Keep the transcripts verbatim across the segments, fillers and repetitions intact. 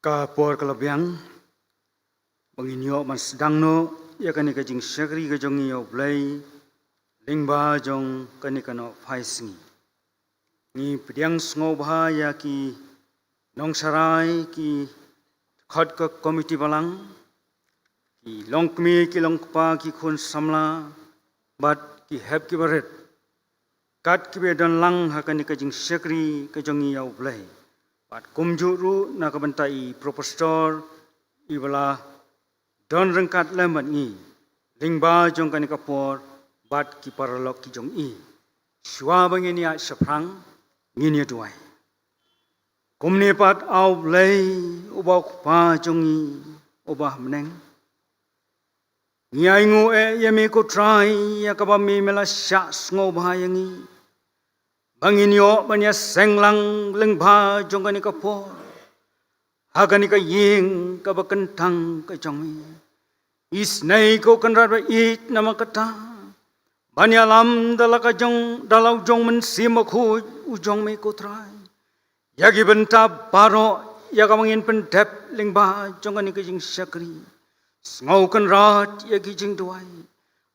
Ka por ka la biang ba ngin ïoh ban sdang noh ïa kane ka jingshakri ka jong ngi ïa U Blei lyngba jong kane ka noh phai sngi. Ngi pdiang sngewbha ïa ki nongsharai, ki khot ka komiti balang, ki longkmie, ki longkpa, ki khun samla bad ki hep ki barit, kat kiba don lang ha kane ka jingshakri ka jong ngi ïa U Blei. Bad kumjuh ruh na ka bynta i Propastor iba la don ryngkat lem bad ngi lyngba jong kane ka por bad ki paralok ki jong i. Shuwa ba ngin ïa shaphrang, ngin ïa duwai. Kumne pat, A U Blei uba U Kpa jong ngi uba ha bneng, ngi ainguh eh ïa me ko Trai ïa kaba me me la shah sngewbha ïa ngi ba ngin ïoh ban ïa seng lang lyngba jong kane ka por ha kane ka ïing kaba kyntang ka jong me. Isynei ko Kynrad ba ïeit namar kata ban ïalam da la ka jong, da la u jong Mynsiem Bakhuid u jong me ko Trai. Ïa ki bynta baroh ïa kaba ngin pyndep lyngba jong kane ka jingshakri, sngew Kynrad ïa ki jingduwai.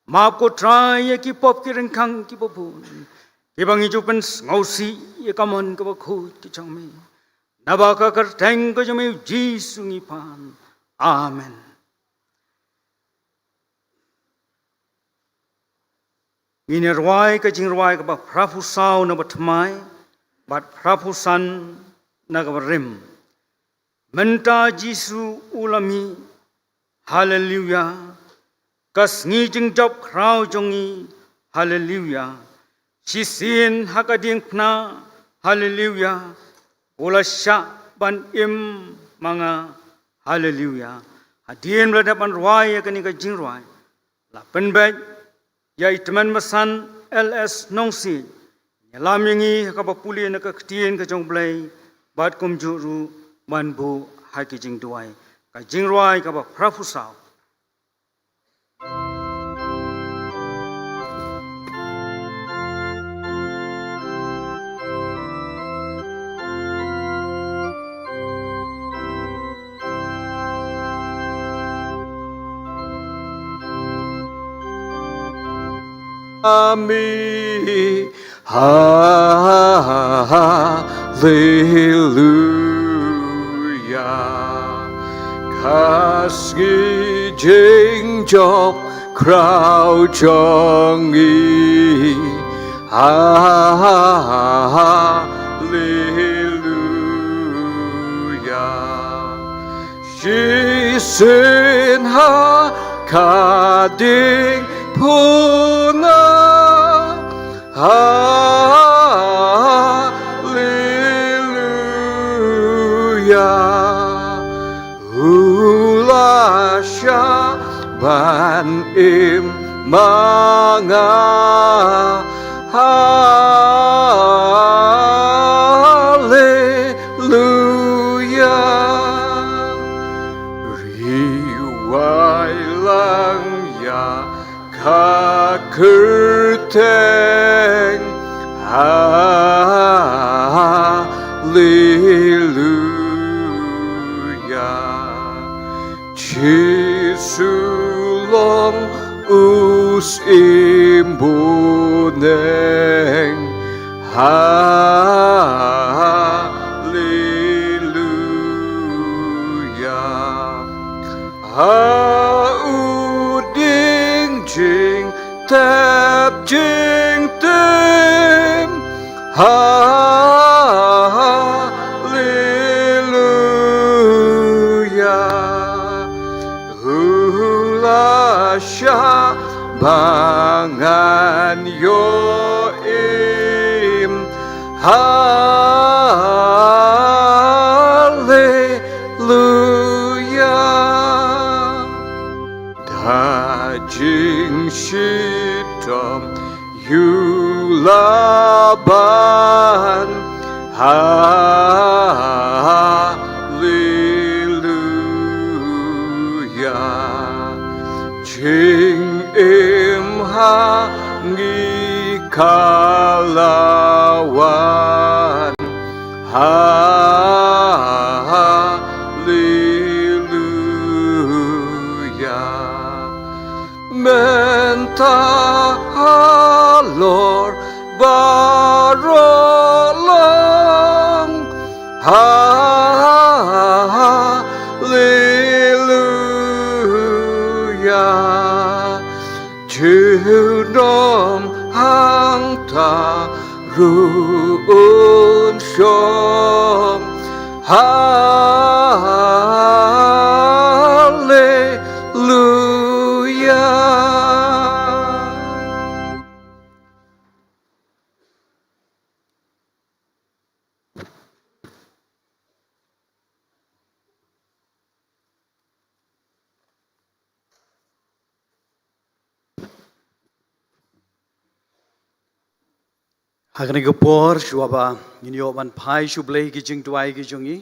Map ko Trai ïa ki pop ki ryngkang kiba bun kiba ngi ju pynsngewsih ïa ka mon kaba khuid ka jong me. Naba ka kyrteng ka jong me U Jisu ngi pan. Amen. Ngin ïa rwai ka jingrwai kaba phra phew saw na ba thymmai bad phra phew san na kaba rim. Mynta Jisu u la mih. Haleluya. Ka sngi jingjop khraw jong ngi. Haleluya. Shisien ha ka diengphna. Haleluya. U la shah ban im ma nga. Haleluya. Hadien ba la dep ban rwai ïa kane ka jingrwai, la pynbeit ïa i Tymmen Basan L S Nongsiej ïalam ïa ngi ha kaba pule na ka Ktien ka jong U Blei bad kumjuh ruh ban buh ha ki jingduwai. Ka jingrwai kaba phra phew saw. Ami. Haleluya. Ka sngi jingjop khraw jong ngi. Haleluya. Shisien ha ka diengphna. Haleluya. U la shah ban im ma nga. Haleluya. Ri wai lang ïa ka kyrteng. Haleluya. Jisu long u Syiem bneng. Haleluya. Ha u dieng jingtep jingtim. Haleluya. U la shah ba ngan ïoh im. Haleluya. Da jingshitom ïa u Laban. Haleluya. Jingim ha ngi ka la wan. Haleluya. Halor baroh long. Haleluya. Junom hangta ruh un shong. Haleluya. Ha kane ka por, shuwa ba ngin ïoh ban phai sha U Blei ki jingduwai ki jong ngi,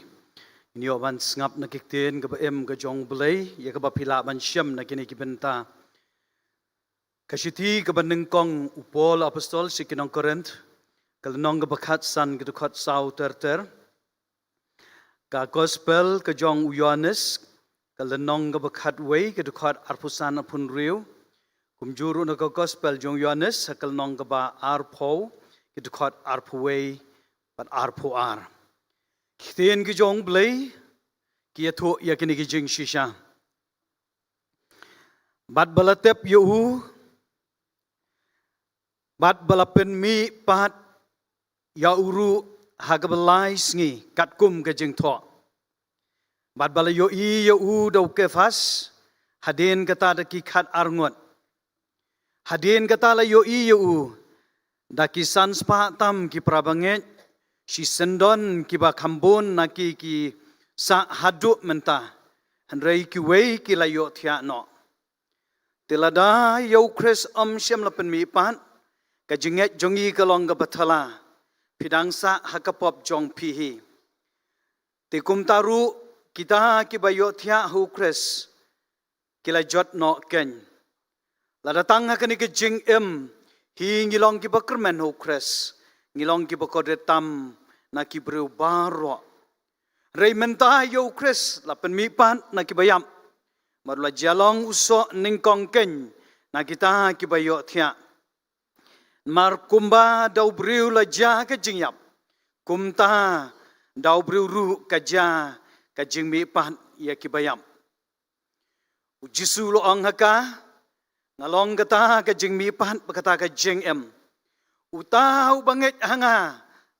ngin ïoh ban sngap na ki ktien kaba im ka jong U Blei, ïa kaba phi lah ban shem na kine ki bynta. Ka shithi kaba nyngkong u Paul apostol sha ki nong Korinth, ka lynnong kaba khatsan, ka dkhot saw ter ter. Ka gospel ka jong u Ïoannis, ka lynnong kaba khatwei, ka dkhot arphew san, arphew hynriew. Kumjuh ruh na ka gospel jong u Ïoannis, ka lynnong kaba arphew, ka dkhot arphew wei bad arphew ar. Ki ktien ki jong U Blei ki ïathuh ïa kine ki jingshisha. Bad ba la tep ïa u, bad ba la pynmihpat ïa u ruh ha kaba lai sngi katkum ka jingthoh. Bad ba la ïohi ïa u da u Kephas, hadien kata da ki khat ar ngut. Hadien kata la ïohi ïa u da ki san spah tam ki para bangeit, shisyndon kiba kham bun na ki ki sah haduh mynta, hynrei kiwei ki la ïohthiah noh. Te lada ïa u Khrist ym shym la pynmihpat, ka jingngeit jong ngi ka long kaba thala, phi dang sah ha ka pop jong phi hi. Te kumta ruh kita kiba ïohthiah ha u Khrist ki la jot noh kein. Lada tang ha kane ka jingim hi ngi long kiba kyrmen ha u Khrist, ngi long kiba kordit tam na ki briew baroh. Hynrei mynta ïa u Khrist la pynmihpat na kiba ïap, bad u la jia long u soh nyngkong kein na kita kiba ïohthiah. Namar kumba da u briew la jia ka jingïap, kumta da u briew ruh ka jia ka jingmihpat ïa kiba ïap. U Jisu u la ong ha ka, nga long kata ka jingmihpat bad kata ka jingim. Uta uba ngeit ha nga,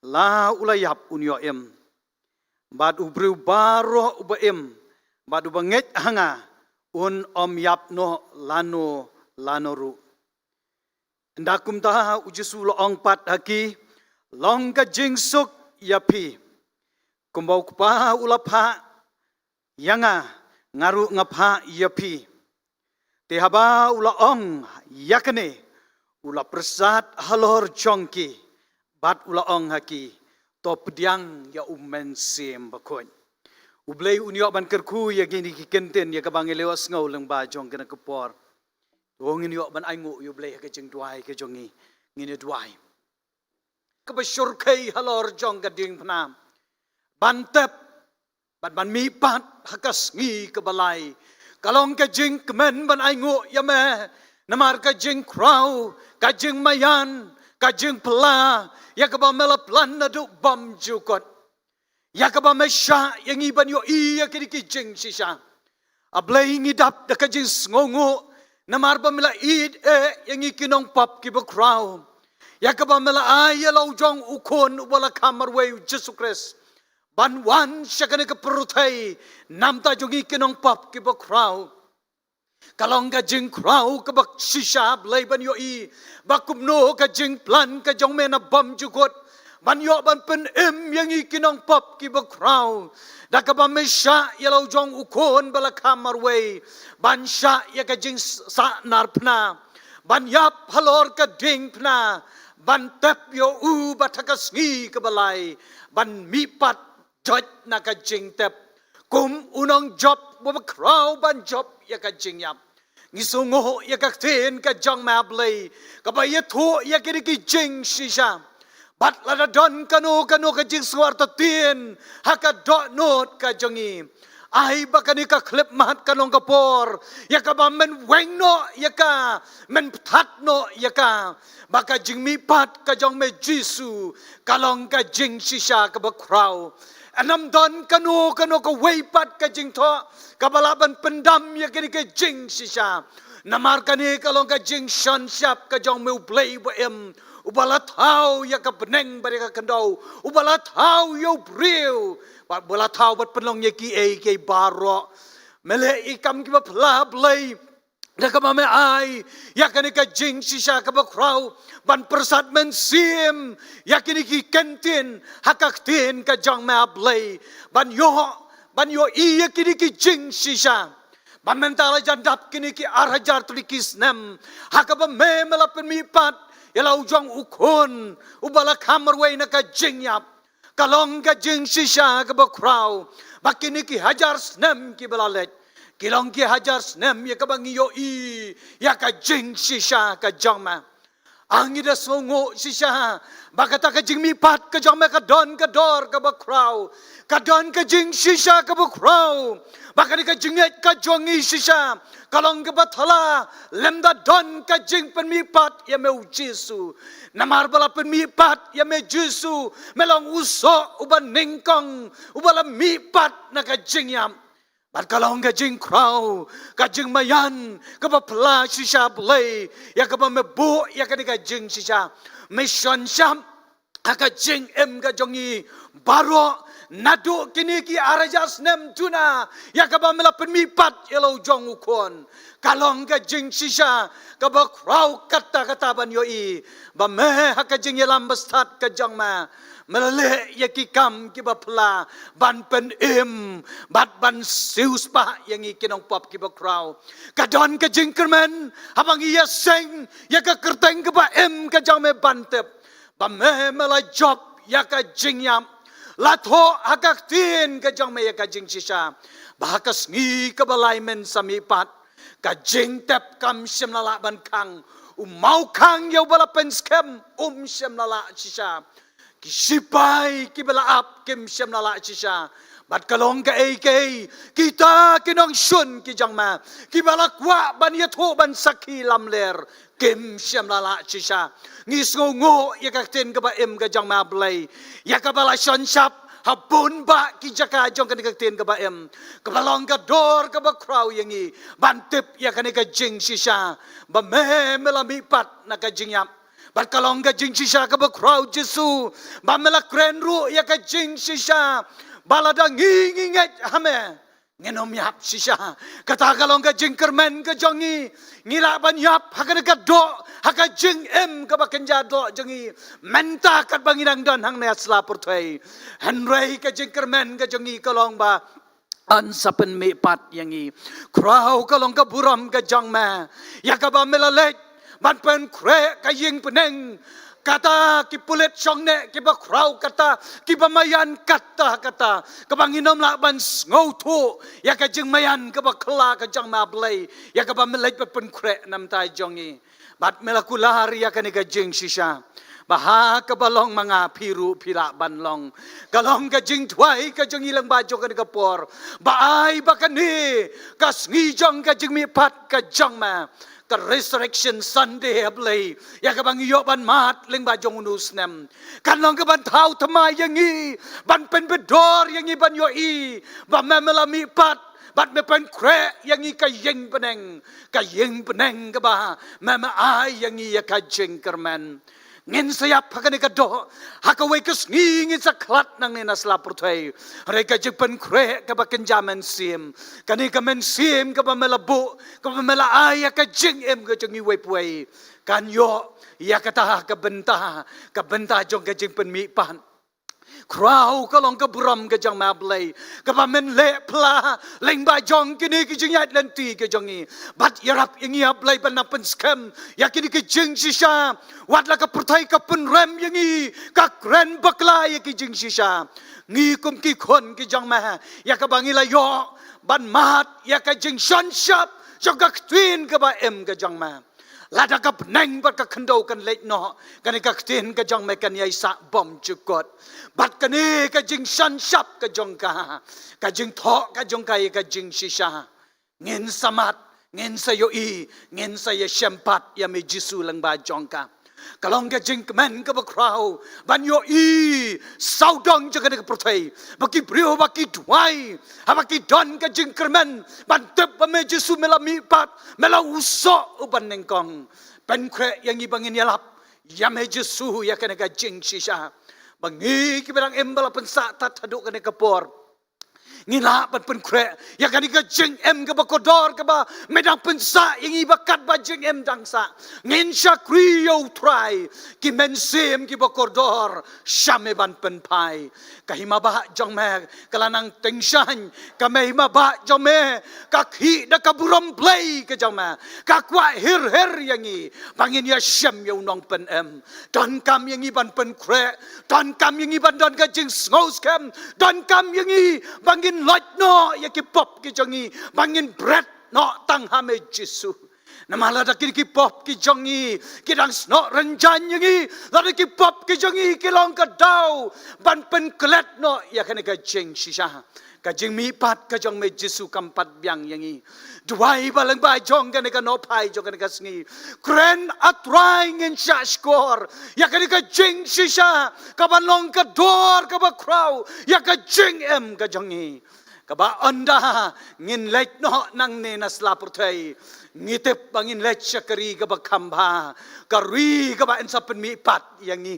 la u la ïap un ïoh im. Bad u briew baroh uba im bad uba ngeit ha nga, un ym ïap noh lano lano ruh. Ynda kumta u Jisu u la ong pat ha ki, long ka jingsuk ïa phi. Kumba u Kpa u la phah ïa nga, nga ruh nga phah ïa phi. Te haba u la ong ïa kane, u la pyrsad halor jong ki bad u la ong ha ki, to pdiang ïa u Mynsiem Bakhuid. U Blei un ïoh ban kyrkhu ïa kine ki kyntien ïa kaba ngi la ïohsngew lyngba jong kane ka por. To ngin ïoh ban ainguh ïa u Blei ha ka jingduwai ka jong ngi. Ngin ïa duwai. Kaba shyrkhei halor jong ka diengphna ban tep bad ban mihpat ha ka sngi kaba lai, ka long ka jingkmen ban ainguh ïa me namar ka jingkhraw, ka jingmaïan, ka jingpla ïa kaba me la plan naduh bymjukut. Ïa kaba me shah ïa ngi ban ïohi ïa kine ki jingshisha. A Blei, ngi dap da ka jingsngewnguh namar ba me la ïeit eh ïa ngi ki nongpop kiba khraw. Ïa kaba me la ai ïa la u jong u Khun uba la kham marwei, u Jisu Khrist, ban wan sha kane ka pyrthei namta jong ngi ki nongpop kiba khraw. Ka long ka jingkhraw kaba shisha, Blei, ban ïohi ba kumno ka jingplan ka jong me na bymjukut ban ïoh ban pynim ïa ngi ki nongpop kiba khraw. Da kaba me shah ïa la u jong u Khun ba la kham marwei ban shah ïa ka jingsahnarphna, ban ïap halor ka diengphna, ban tep ïa u bad ha ka sngi kaba lai ban mihpat doit na ka jingtep kum u nongjop uba khraw ban jop ïa ka jingïap. Ngi sngewnguh ïa ka ktien ka jong me, a Blei, kaba ïathuh ïa kine ki jingshisha. Bad lada don kano kano ka jingsngewthuh ktien ha ka dohnud ka jong ngi, Ai ba kane ka khyllipmat kan long ka por ïa kaba men weng noh ïa ka, men pynthad noh ïa ka, ba ka jingmihpat ka jong me Jisu ka long ka jingshisha kaba khraw. Ym don kano kano kawei pat ka jingthoh kaba lah ban pyndam ïa kane ka jingshisha. Namar kane ka long ka jingshon shap ka jong me U Blei ba im, uba la thaw ïa ka bneng bad ïa ka khyndew, uba la thaw ïa u briew, bad uba la thaw ban pynlong ïa kiei kiei baroh. Me leh ïa ki kam kiba phylla Blei da kaba me ai ïa kane ka jingshisha kaba khraw ban pyrsad mynsiem ïa kine ki kyntien ha ka ktien ka jong me, A Blei, ban ïoh, ban ïohi ïa kine ki jingshisha. Ba mynta la jan dap kine ki ar hajar tylli ki snem ha kaba me, me la pynmihpat ïa la u jong u Khun uba la kham marwei na ka jingïap. Ka long ka jingshisha kaba khraw ba kine ki hajar snem kiba la leit ki long ki hajar snem ïa kaba ngi ïohi ïa ka jingshisha ka jong me. Ah, ngi da sngewnguh shisha ba kata ka jingmihpat ka jong me ka don ka dor kaba khraw, ka don ka jingshisha kaba khraw. Ba kane ka jingngeit ka jong ngi shisha ka long kaba thala lem da don ka jingpynmihpat ïa me U Jisu. Namar ba la pynmihpat ïa me Jisu, me long u soh uba nyngkong uba la mihpat na ka jingïap. Bad ka long ka jingkhraw, ka jingmaïan kaba phylla shisha Blei ïa kaba me buh ïa kane ka jingshisha. Me shon shap ha ka jingim ka jong ngi baroh naduh kine ki ar hajar snem duna ïa kaba me la pynmihpat ïa la u jong u Khun. Ka long ka jingshisha kaba khraw katta katta ban ïohi ba me ha ka jingïalam bastad ka jong me, me la leh ïa ki kam kiba phylla ban pynim bad ban siewspah ïa ngi ki nongpop kiba khraw. Ka don ka jingkyrmen haba ngi ïaseng ïa ka kyrteng kaba im ka jong me ban tip ba me, me la jop ïa ka jingïap. La thoh ha ka ktien ka jong me ïa ka jingshisha ba ha ka sngi kaba lai men sa mihpat, ka jingtep kam shym la lah ban khang, u mawkhang ïa uba la pynskhem um shym la lah shisha, ki shipai kiba la ap kim shym la lah shisha. Bad ka long kaei kaei, kita ki nongshun ki jong me kiba la kwah ban ïathuh ban sakhi lamler, kim shym la lah shisha. Ngi sngewnguh ïa ka ktien kaba im ka jong me, A Blei, ïa kaba la shon shap ha bun bah ki jaka jong kane ka ktien kaba im, kaba long ka dor kaba khraw ïa ngi ban tip ïa kane ka jingshisha ba me, me la mihpat na ka jingïap. Bad ka long ka jingshisha kaba khraw Jisu ba me la kren ruh ïa ka jingshisha ba lada ngi, ngi ngeit ha me, ngin ym ïap shisha. Kata ka long ka jingkyrmen ka jong ngi. Ngi lah ban ïap ha kane ka doh, ha ka jingim kaba kynja doh jong ngi mynta katba ngi dang don hangne ha sla pyrthei. Hynrei ka jingkyrmen ka jong ngi ka long ba yn sa pynmihpat ïa ngi. Khraw ka long ka burom ka jong me ïa kaba me la leit ban pynkhreh ka ïing bneng. Kata ki pulit shongneh kiba khraw kata, kiba maïan kata kata, kaba ngin ym lah ban sngewthuh ïa ka jingmaïan kaba khla ka jong me, A Blei, ïa kaba me leit ban pynkhreh na bynta jong ngi. Bad me la kular ïa kane ka jingshisha ba ha kaba long ma nga phi ruh phi lah ban long. Ka long ka jingduwai ka jong ngi lyngba jong kane ka por ba ai ba kane ka sngi jong ka jingmihpat ka jong me, ka Resurrection Sunday, A Blei, ïa kaba ngi ïoh ban mad lyngba jong une u snem, kan long kaban thaw thymmai ïa ngi, ban pynbeit dor ïa ngi ban ïohi ba me, me la mihpat bad me pynkhreh ïa ngi ka ïing bneng, ka ïing bneng kaba me, me ai ïa ngi ïa ka jingkyrmen. Ngin sa ïap ha kane ka doh ha kawei ka sngi, ngin sa khlad nangne na sla pyrthei. Hynrei ka jingpynkhreh kaba kynja mynsiem, kane ka mynsiem kaba me la buh, kaba me la ai ïa ka jingim ka jong ngi uwei pa uwei, kan ïoh ïa kata ka bynta, ka bynta jong ka jingpynmihpat. Khraw ka long ka burom ka jong me, A Blei, kaba men leh pla lyngba jong kine ki jingïaid lynti ka jong ngi. Bad ïarap ïa ngi, A Blei, ban nang pynskhem ïa kine ki jingshisha. Wat la ka pyrthei ka pynrem ïa ngi, ka kren bakla ïa ki jingshisha, ngi kum ki khun ki jong me, ïa kaba ngi la ïoh ban mad ïa ka jingshon shap jong ka ktien kaba im ka jong me, Lada ka bneng bad ka khyndew kan leit noh, kane ka ktien ka jong me kan ïai sah bymjukut. Bad kane ka jingshan shap ka jong ka, ka jingthoh ka jong ka ïa ka jingshisha. Ngin sa mad, ngin sa ïohi, ngin sa ïashem pat ïa me Jisu lyngba jong ka. Ka long ka jingkmen kaba khraw ban ïohi sawdong jong kane ka pyrthei ba ki briew ba ki duwai, haba ki don ka jingkyrmen ban tip ba me Jisu me la mihpat, me la u soh uban nyngkong. Pynkhreh ïa ngi ba ngin ïalap ïa me Jisu ïa kane ka jingshisha. Ba ngi kiba dang im ba la pynsah tad haduh kane ka por, ngi lah ban pynkhreh ïa kane ka jingim kaba kordor kaba me dang pynsah ïa ngi ba katba jingim dang sah. Ngin shakri ïa U Trai, ki mynsiem kiba kordor sha me ban pynphai. Ka hima ba jong me ka la nang tyngshaiñ, ka me hima ba jong me ka khih da ka burom Blei ka jong me, ka kwah hir hir ïa ngi ba ngin ïashem ïa U Nongpynim. Donkam ïa ngi ban pynkhreh, donkam ïa ngi ban don ka jingsngewskhem, donkam ïa ngi ba ngin loit noh ïa ki pop ki jong ngi, ba ngin bret noh tang ha me Jisu. Namar lada kine ki pop ki jong ngi ki dang snoh rynjang ïa ngi, lada ki pop ki jong ngi ki long ka daw ban pynklet noh ïa kane ka jingshisha. Ka jingmihpat ka jong me Jisu kam pat biang ïa ngi. Duwai ba lyngba jong kane ka nohphai jong kane ka sngi, kren A Trai ngin shah shkor ïa kane ka jingshisha kaban long ka dor kaba khraw ïa ka jingim ka jong ngi. Kaba ynda ngin leit noh nangne na sla pyrthei, ngi tip ba ngin leit sha ka ri kaba kham bha, ka ri kaba yn sa pynmihpat ïa ngi.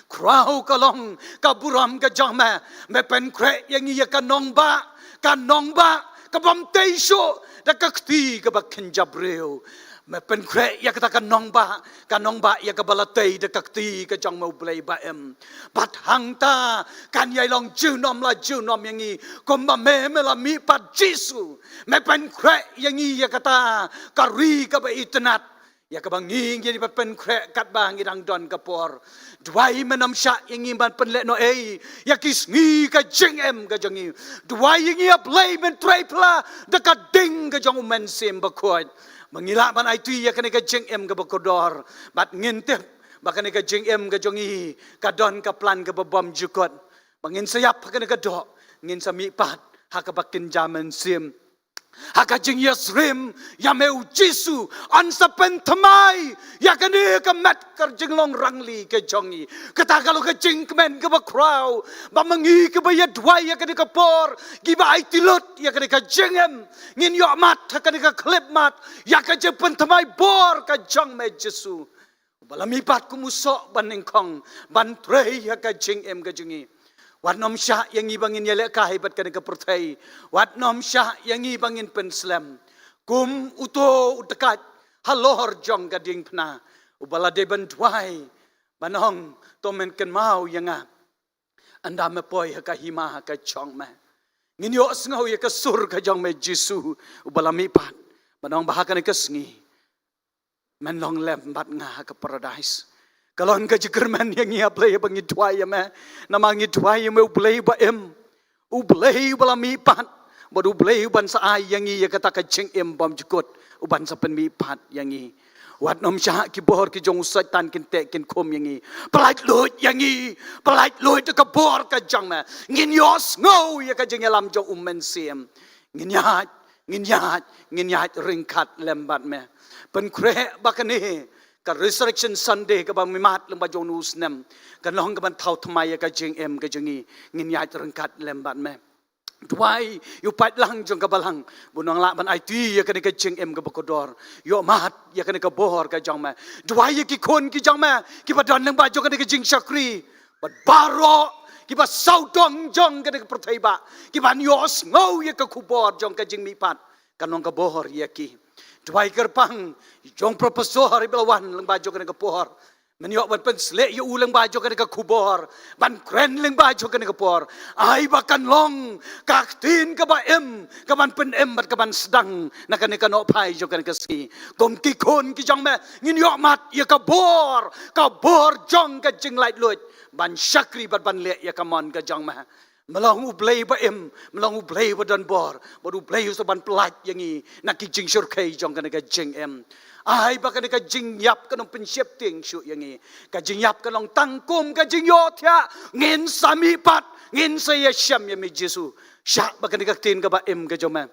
Khraw ka long ka burom ka jong me, me pynkhreh ïa ngi ïa ka nongbah, ka nongbah kabym tei shuh da ka kti kaba kynja briew. Me pynkhreh ïa kata ka nongbah, ka nongbah ïa kaba la tei da ka kti ka jong me U Blei ba im. Bad hangta kan ïai long junom la junom ïa ngi, kumba me me la mihpat Jisu. Me pynkhreh ïa ngi ïa kata ka ri kaba itynnad, ïa kaba ngi ngi dei ban pynkhreh katba ngi dang don ka por. Duwai men ym shah ïa ngi ban pynlehnohei ïa ki sngi ka jingim ka jong ngi. Duwai ïa ngi A Blei men trei phla da ka ding ka jong U Mynsiem Bakhuid, ba ngi lah ban aiti ïa kane ka jingim kaba kordor. Bad ngin tip ba kane ka jingim ka jong ngi ka don ka plan kaba bymjukut, ba ngin sa ïap ha kane ka doh, ngin sa mihpat ha kaba kynja mynsiem. Ha ka jingïasyriem ïa me U Jisu, yn sa pynthymmai ïa kane ka met ka jinglong rangli ka jong ngi. Kata ka long ka jingkmen kaba khraw ba ma ngi kiba ïa duwai ïa kane ka por, kiba aiti lut ïa kane ka jingim, ngin ïoh mad ha kane ka khyllipmat ïa ka jingpynthymmai bor ka jong me Jisu, uba la mihpat kum u soh uban nyngkong ban trei ïa ka jingim ka jong ngi. Wat nym shah ïa ngi ba ngin ïalehkai bad kane ka pyrthei. Wat nym shah ïa ngi ba ngin pynslem kum uto u dkhot halor jong ka diengphna, uba la dei ban duwai ban ong, to men kynmaw ïa nga ynda me poi ha ka hima ha ka jong me. Ngin ïohsngew ïa ka sur ka jong me Jisu, uba la mihpat ban ong ba ha kane ka sngi men long lem bad nga ha ka paradais. Ka long ka jingkyrmen ïa ngi A Blei ba ngi duwai ïa me. Namar ngi duwai ïa me U Blei ba im, U Blei uba la mihpat, bad U Blei uban sa ai ïa ngi ïa kata ka jingim bymjukut, uban sa pynmihpat ïa ngi. Wat nym shah ki bor ki jong u Soitan kin teh kin khum ïa ngi. Pyllait luid ïa ngi, pyllait luid da ka bor ka jong me. Ngin ïohsngew ïa ka jingïalam jong U Mynsiem. Ngin ïaid, ngin ïaid, ngin ïaid ryngkat lem bad me. Pynkhreh ba kane ka Resurrection Sunday kaba mihpat lyngba jong une u snem kan long kaban thaw thymmai ïa ka jingim ka jong ngi. Ngin ïaid ryngkat lem bad me. Duwai ïa u paidlang jong ka balang ba un nang lah ban aiti ïa kane ka jingim kaba kordor. Ïoh mad ïa kane ka bor ka jong me. Duwai ïa ki khun ki jong me kiba don lyngba jong kane ka jingshakri, bad baroh kiba sawdong jong kane ka pyrthei ba kiban ïohsngew ïa ka khubor jong ka jingmihpat, kan long ka bor ïa ki. Duwai kyrpang jong Professor iba la wan lyngba jong kane ka por, men ïoh ban pynshlur ïa u lyngba jong kane ka khubor, ban kren lyngba jong kane ka por. Ai ba kan long ka ktien kaba im, kaban pynim bad kaban sdang na kane ka nohphai jong kane ka sngi. Kum ki khun ki jong me, ngin ïoh mad ïa ka bor, ka bor jong ka jinglait luid ban shakri bad ban leh ïa ka mon ka jong me. Me long U Blei ba im, me long U Blei ba don bor, bad U Blei u sa ban pyllait ïa ngi na ki jingshyrkhei jong kane ka jingim. Ai ba kane ka jingïap kan ym pynsheptieng shuh ïa ngi. Ka jingïap kan long tang kum ka jingïohthiah, ngin sa mihpat, ngin sa ïashem ïa me Jisu. Shah ba kane ka ktien kaba im ka jong me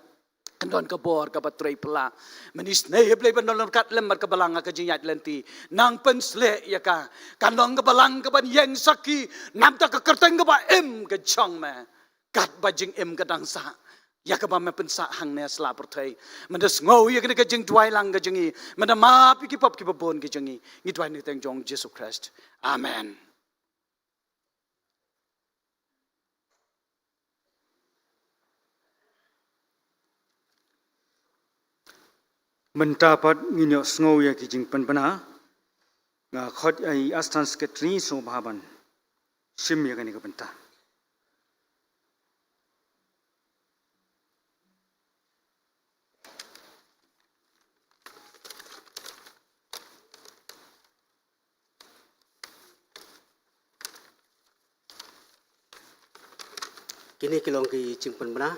kan don ka bor kaba trei pla. Men isynei ïa Blei ban don ryngkat lem bad ka balang ha ka jingïaid lynti. Nang pynshlur ïa ka. Kan long ka balang kaban ïeng sakhi namar ka kyrteng kaba im ka jong me. Katba jingim ka dang sah ïa kaba me pynsah hangne ha sla pyrthei. Men da sngew ïa kane ka jingduwai lang ka jong ngi. Men da map ïa ki pop kiba bun ka jong ngi. Ngi duwai na ka kyrteng jong Jisu Khrist. Amen. Mynta pat ngin ïohsngew ïa ki jingpynbna. Nga khot ïa i Assistant Secretary Shobha ban shim ïa kane ka bynta. Kine ki long ki jingpynbna.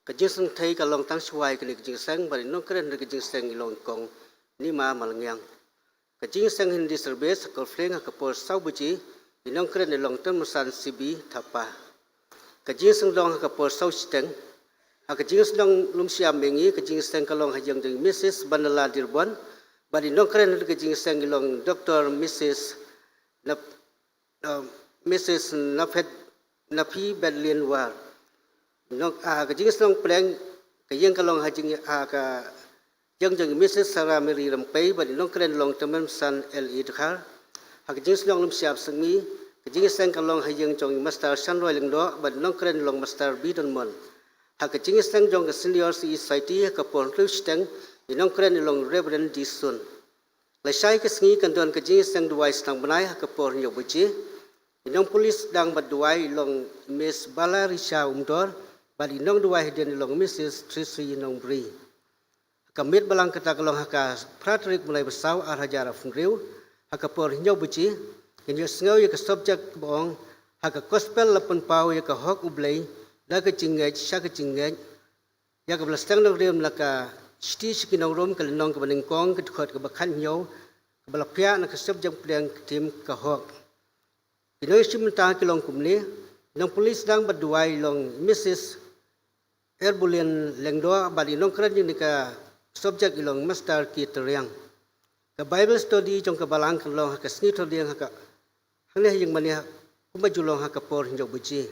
Ka jingsngewthuh ka long tang shuwa ïa kane ka jingseng, bad i nongkren ka jingseng i long i Kong Nima Malngiang. Ka jingseng Hindi service ha ka Kyrpang ha ka por saw baje, i nongkren i long Tymmen San Sibi Thapa. Ka jingseng long ha ka por saw shiteng. Ha ka jingseng long lum shyiap mihngi, ka jingseng ka long ha ïing jong i Missus Banala Dirbon, bad i nongkren ka jingseng i long Doktor Missus Nap-, uh, Missus Naphet, Naphi Bedlin War. Nong, ah, ka jingseng long pdeng, ka ïing ka long ha jing, ah, ka ïing jong i Missus Sarah Mary Rympei, bad i nongkren long Tymmen San L E Dkhar. Ha ka jingseng long lum shyiap sngi, ka jingseng ka long ha ïing jong i Master Shanroy Lyngdoh, bad i nongkren long Master B Donmon. Ha ka jingseng jong ka Senior C E Society, ha ka por hynriew shiteng, i nongkren i long Reverend D Sun. Lashai ka sngi kan don ka jingseng duwai sdang bnai ha ka por hynñiew baje. I nongpule sdang bad duwai i long Miss Bala Risha Umdor, bad i nongduwai hadien i long Missus Tracy Nongbri. Ha ka miet balang kata ka long ha ka phra tarik bnai ba saw ar hajar arphew hynriew, ha ka por hynñiew baje, ngin ïohsngew ïa ka subject ba ong, ha ka gospel la pynpaw ïa ka hok U Blei, na ka jingngeit, sha ka jingngeit, ïa kaba la sdang nongrim na ka shithi sha ki nongrim ka lynnong kaba nyngkong ka dkhot kaba khathynñiew, kaba la phiah na ka subject pdeng ka theme ka hok. Ki nongïashim bynta ki long kumne, nongpule sdang bad duwai i long Missus Erbulin Lyngdoh, bad i nongkren jong kane ka subject i long Master K Tariang. Ka Bible study jong ka balang kan long ha ka sngi Thohdieng ha ka hangne ha ïing mane ha, kumba ju long ha ka por hynñiew baje.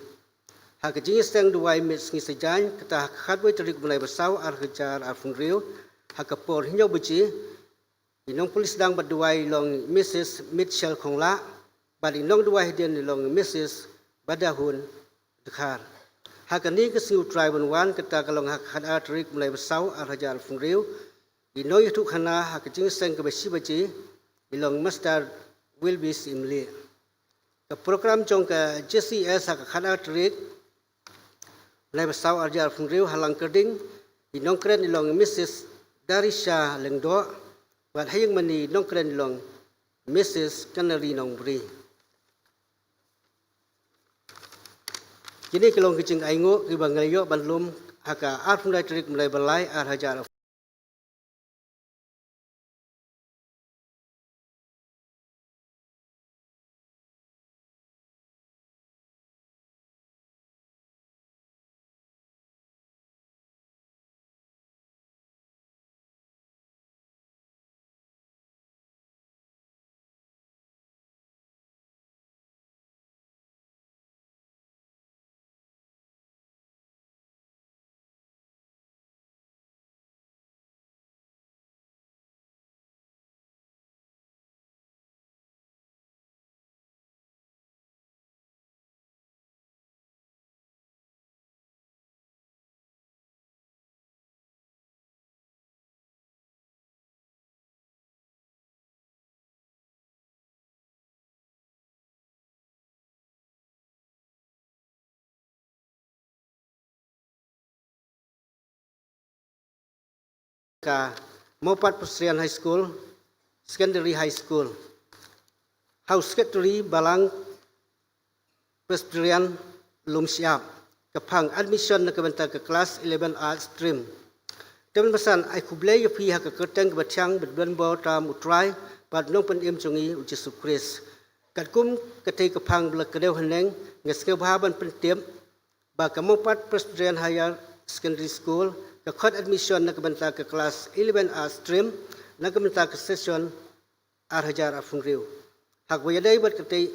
Ha ka jingseng duwai miet sngi Saitjaiñ, kata ha ka khatwei tarik bnai ba saw ar hajar arphew hynriew, ha ka por hynñiew baje, i nongpule sdang bad duwai i long Missus Mitchell Khonglah, bad i nongduwai hadien i long Missus Badahun Dkhar. Ha kane ka sngi U Trai ban wan, kata ka long ha ka khatar tarik bnai ba saw ar hajar arphew hynriew, i nongïathuhkhana ha ka jingseng kaba shi baje, i long Master Wilbis Imlieh. Ka program jong ka J C S ha ka khatar tarik bnai ba saw ar hajar arphew hynriew ha Langkyrding, i nongkren i long Missus Darisha Lyngdoh, bad ha ïing mane i nongkren i long Missus Canary Nongbri. Kine ki long ki jingainguh kiba ngi la ïoh ban lum ha ka arphew lai tarik bnai ba lai ar hajar ka Mawpat Presbyterian High School, Secondary High School. House Secretary Balang Presbyterian Lumshyiap, ka phang admission na ka bynta ka klas eleven Arts stream. Te mynbasan ai khublei ïa phi ha ka kyrteng kaba thiang bad ban bor tam U Trai bad Nongpynim jong ngi U Jisu Khrist. Katkum katei ka phang ba la kdew haneng, nga sngewbha ban pyntip ba ka Mawpat Presbyterian Higher Secondary School ka khot admission na ka bynta ka klas eleven Arts stream na ka bynta ka session ar hajar arphew hynriew. Ha kaba ïadei bad katei,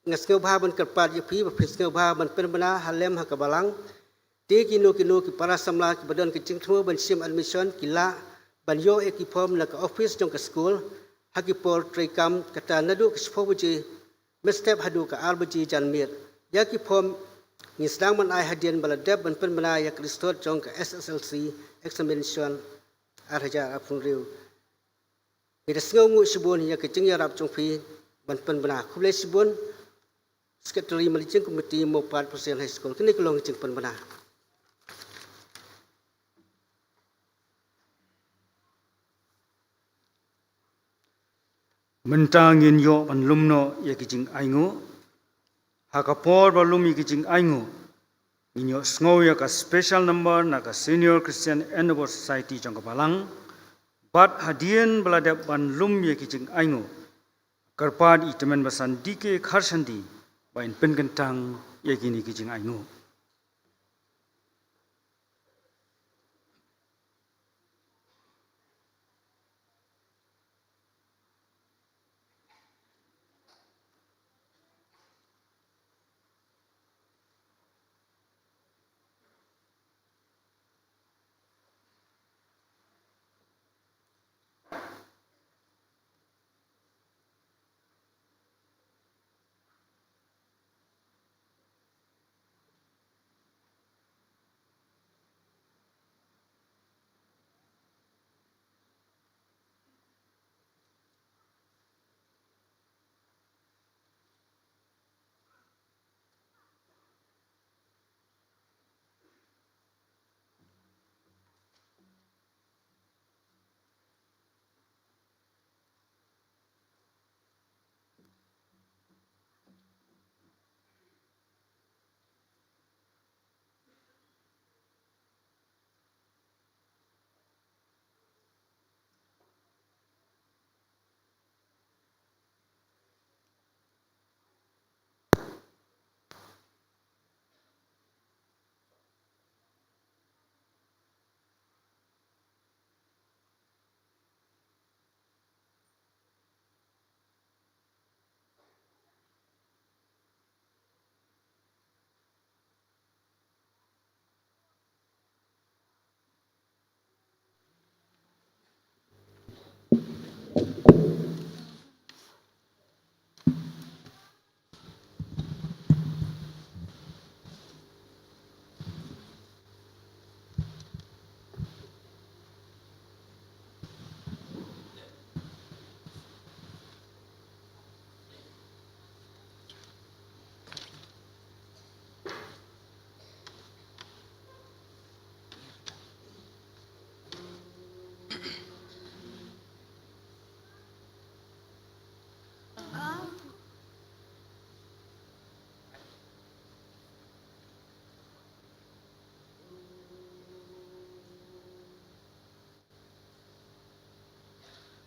nga sngewbha ban kyrpad ïa phi ba phin sngewbha ban pynbna ha lem ha ka balang. Te kino kino ki para samla kiba don ka jingthmu ban shim admission ki lah ban ïoh ïa ki form na ka office jong ka skul ha ki por treikam, kata naduh ka shiphew baje mynstep haduh ka ar baje janmiet. Ïa ki form ngin sdang ban ai hadien ba la dep ban pynbna ïa ka result jong ka S S L C examination ar hajar arphew hynriew. Ngi da sngewnguh shibun ïa ka jingïarap jong phi ban pynbna. Khublei shibun. Secretary Managing Committee, Mawpat Presbyterian High School. Kine ki long ki jingpynbna. Mynta ngin ïoh ban lum noh ïa ki jingainguh. Ha ka por ba lum ïa ki jingainguh, ngin ïoh sngew ïa ka special number na ka Senior Christian Endeavour Society jong ka balang. Bad hadien ba la dep ban lum ïa ki jingainguh, kyrpad ïa i Tymmen Basan D K Kharshandi ba in pynkyntang ïa kine ki jingainguh.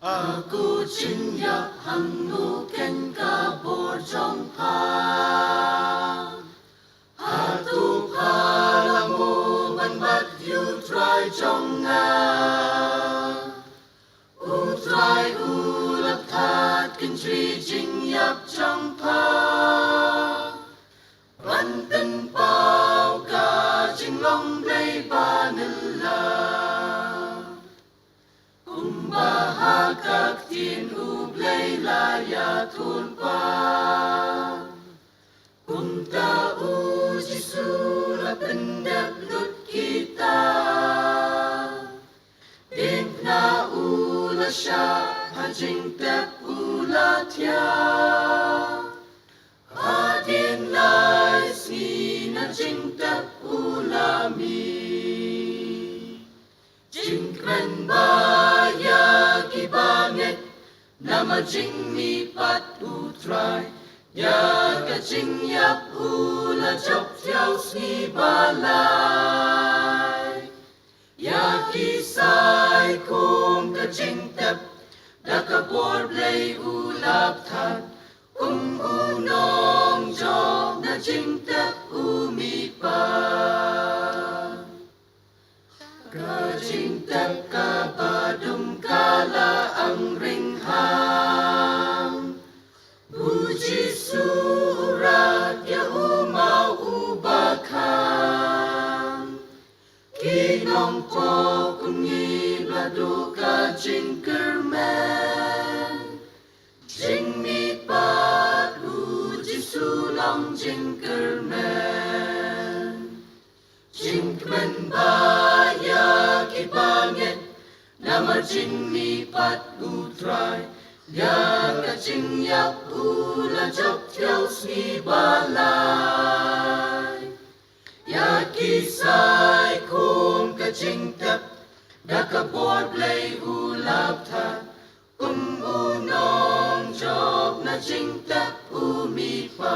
Aku jingïap hangno keiñ ka bor jong pha. Hato pha la mo ban bat ïa u Trai jong nga? U Trai u la thad kynjri jingïap jong pha ban pynpaw ka jinglong Blei ba nylla. Kumba ha ka ktien U Blei la ïathuhlypa, kumta U Jisu la pyndep lut kita. Diengphna u la shah, ha jingtep u la thiah. Hadien lai sngi na jingtep u la mih. Jingkmen ba ïa kiba ngeit namar jingmihpat U Trai. Ïa ka jingïap u la jop thiaw sngi ba lai. Ïa ki sai kum ka jingtep da ka bor Blei u la pthat, kum u nongjop na jingtep u mi pa. Ka jingtep kaba dum ka la angring hang. U Jisu u rat ïa u maw uba khang. Ki nongpop kum ngi ba duh ka jingkyrmen. Jingmihpat u Jisu long jingkyrmen. Jingkmen ba ïa ki bangeit, namar jingmihpat u Trai, ïa ka jingïap u la jop thiaw sngi ba lai. Ïa ki sai kum ka jingtep, da ka bor Blei u la pthat, kum u nongjop na jingtep u mi pa.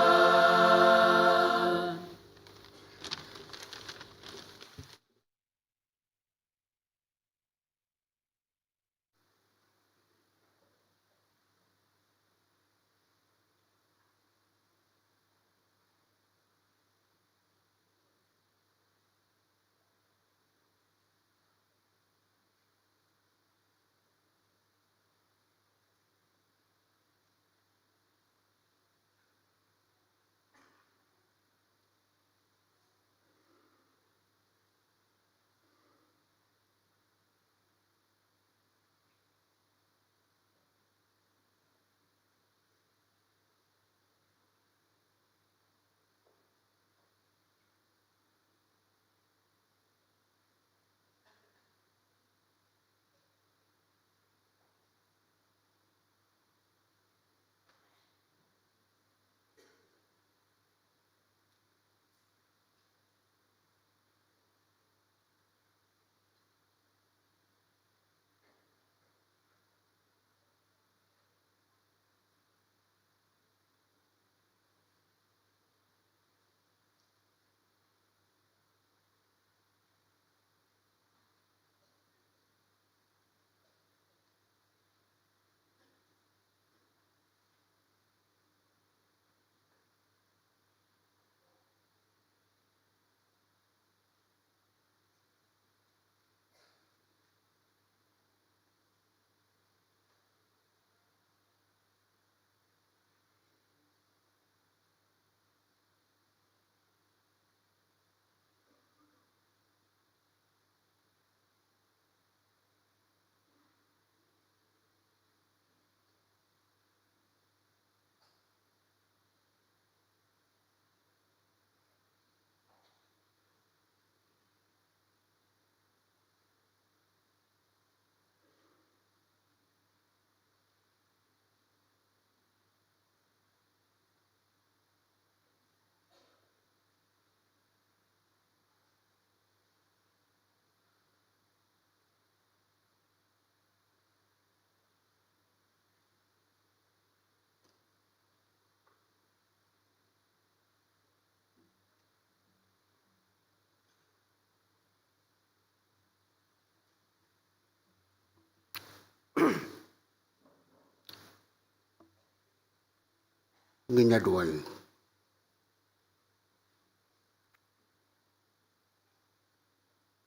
Ngin ïa duwai.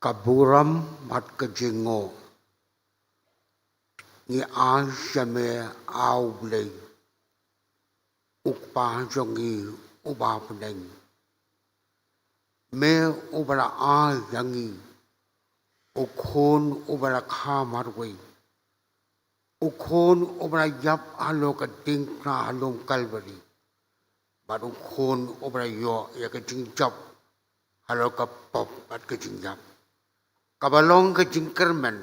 Ka burom bad ka jingnguh ngi ai ïa me, A U Blei, U Kpa jong ngi uba ha bneng. Me uba la ai ïa ngi U Khun uba la kha marwei, U Khun uba la ïap halor ka diengphna ha lum Kalbari, bad U Khun uba la ïoh ïa ka jingjop halor ka pop bad ka jingïap, kaba long ka jingkyrmen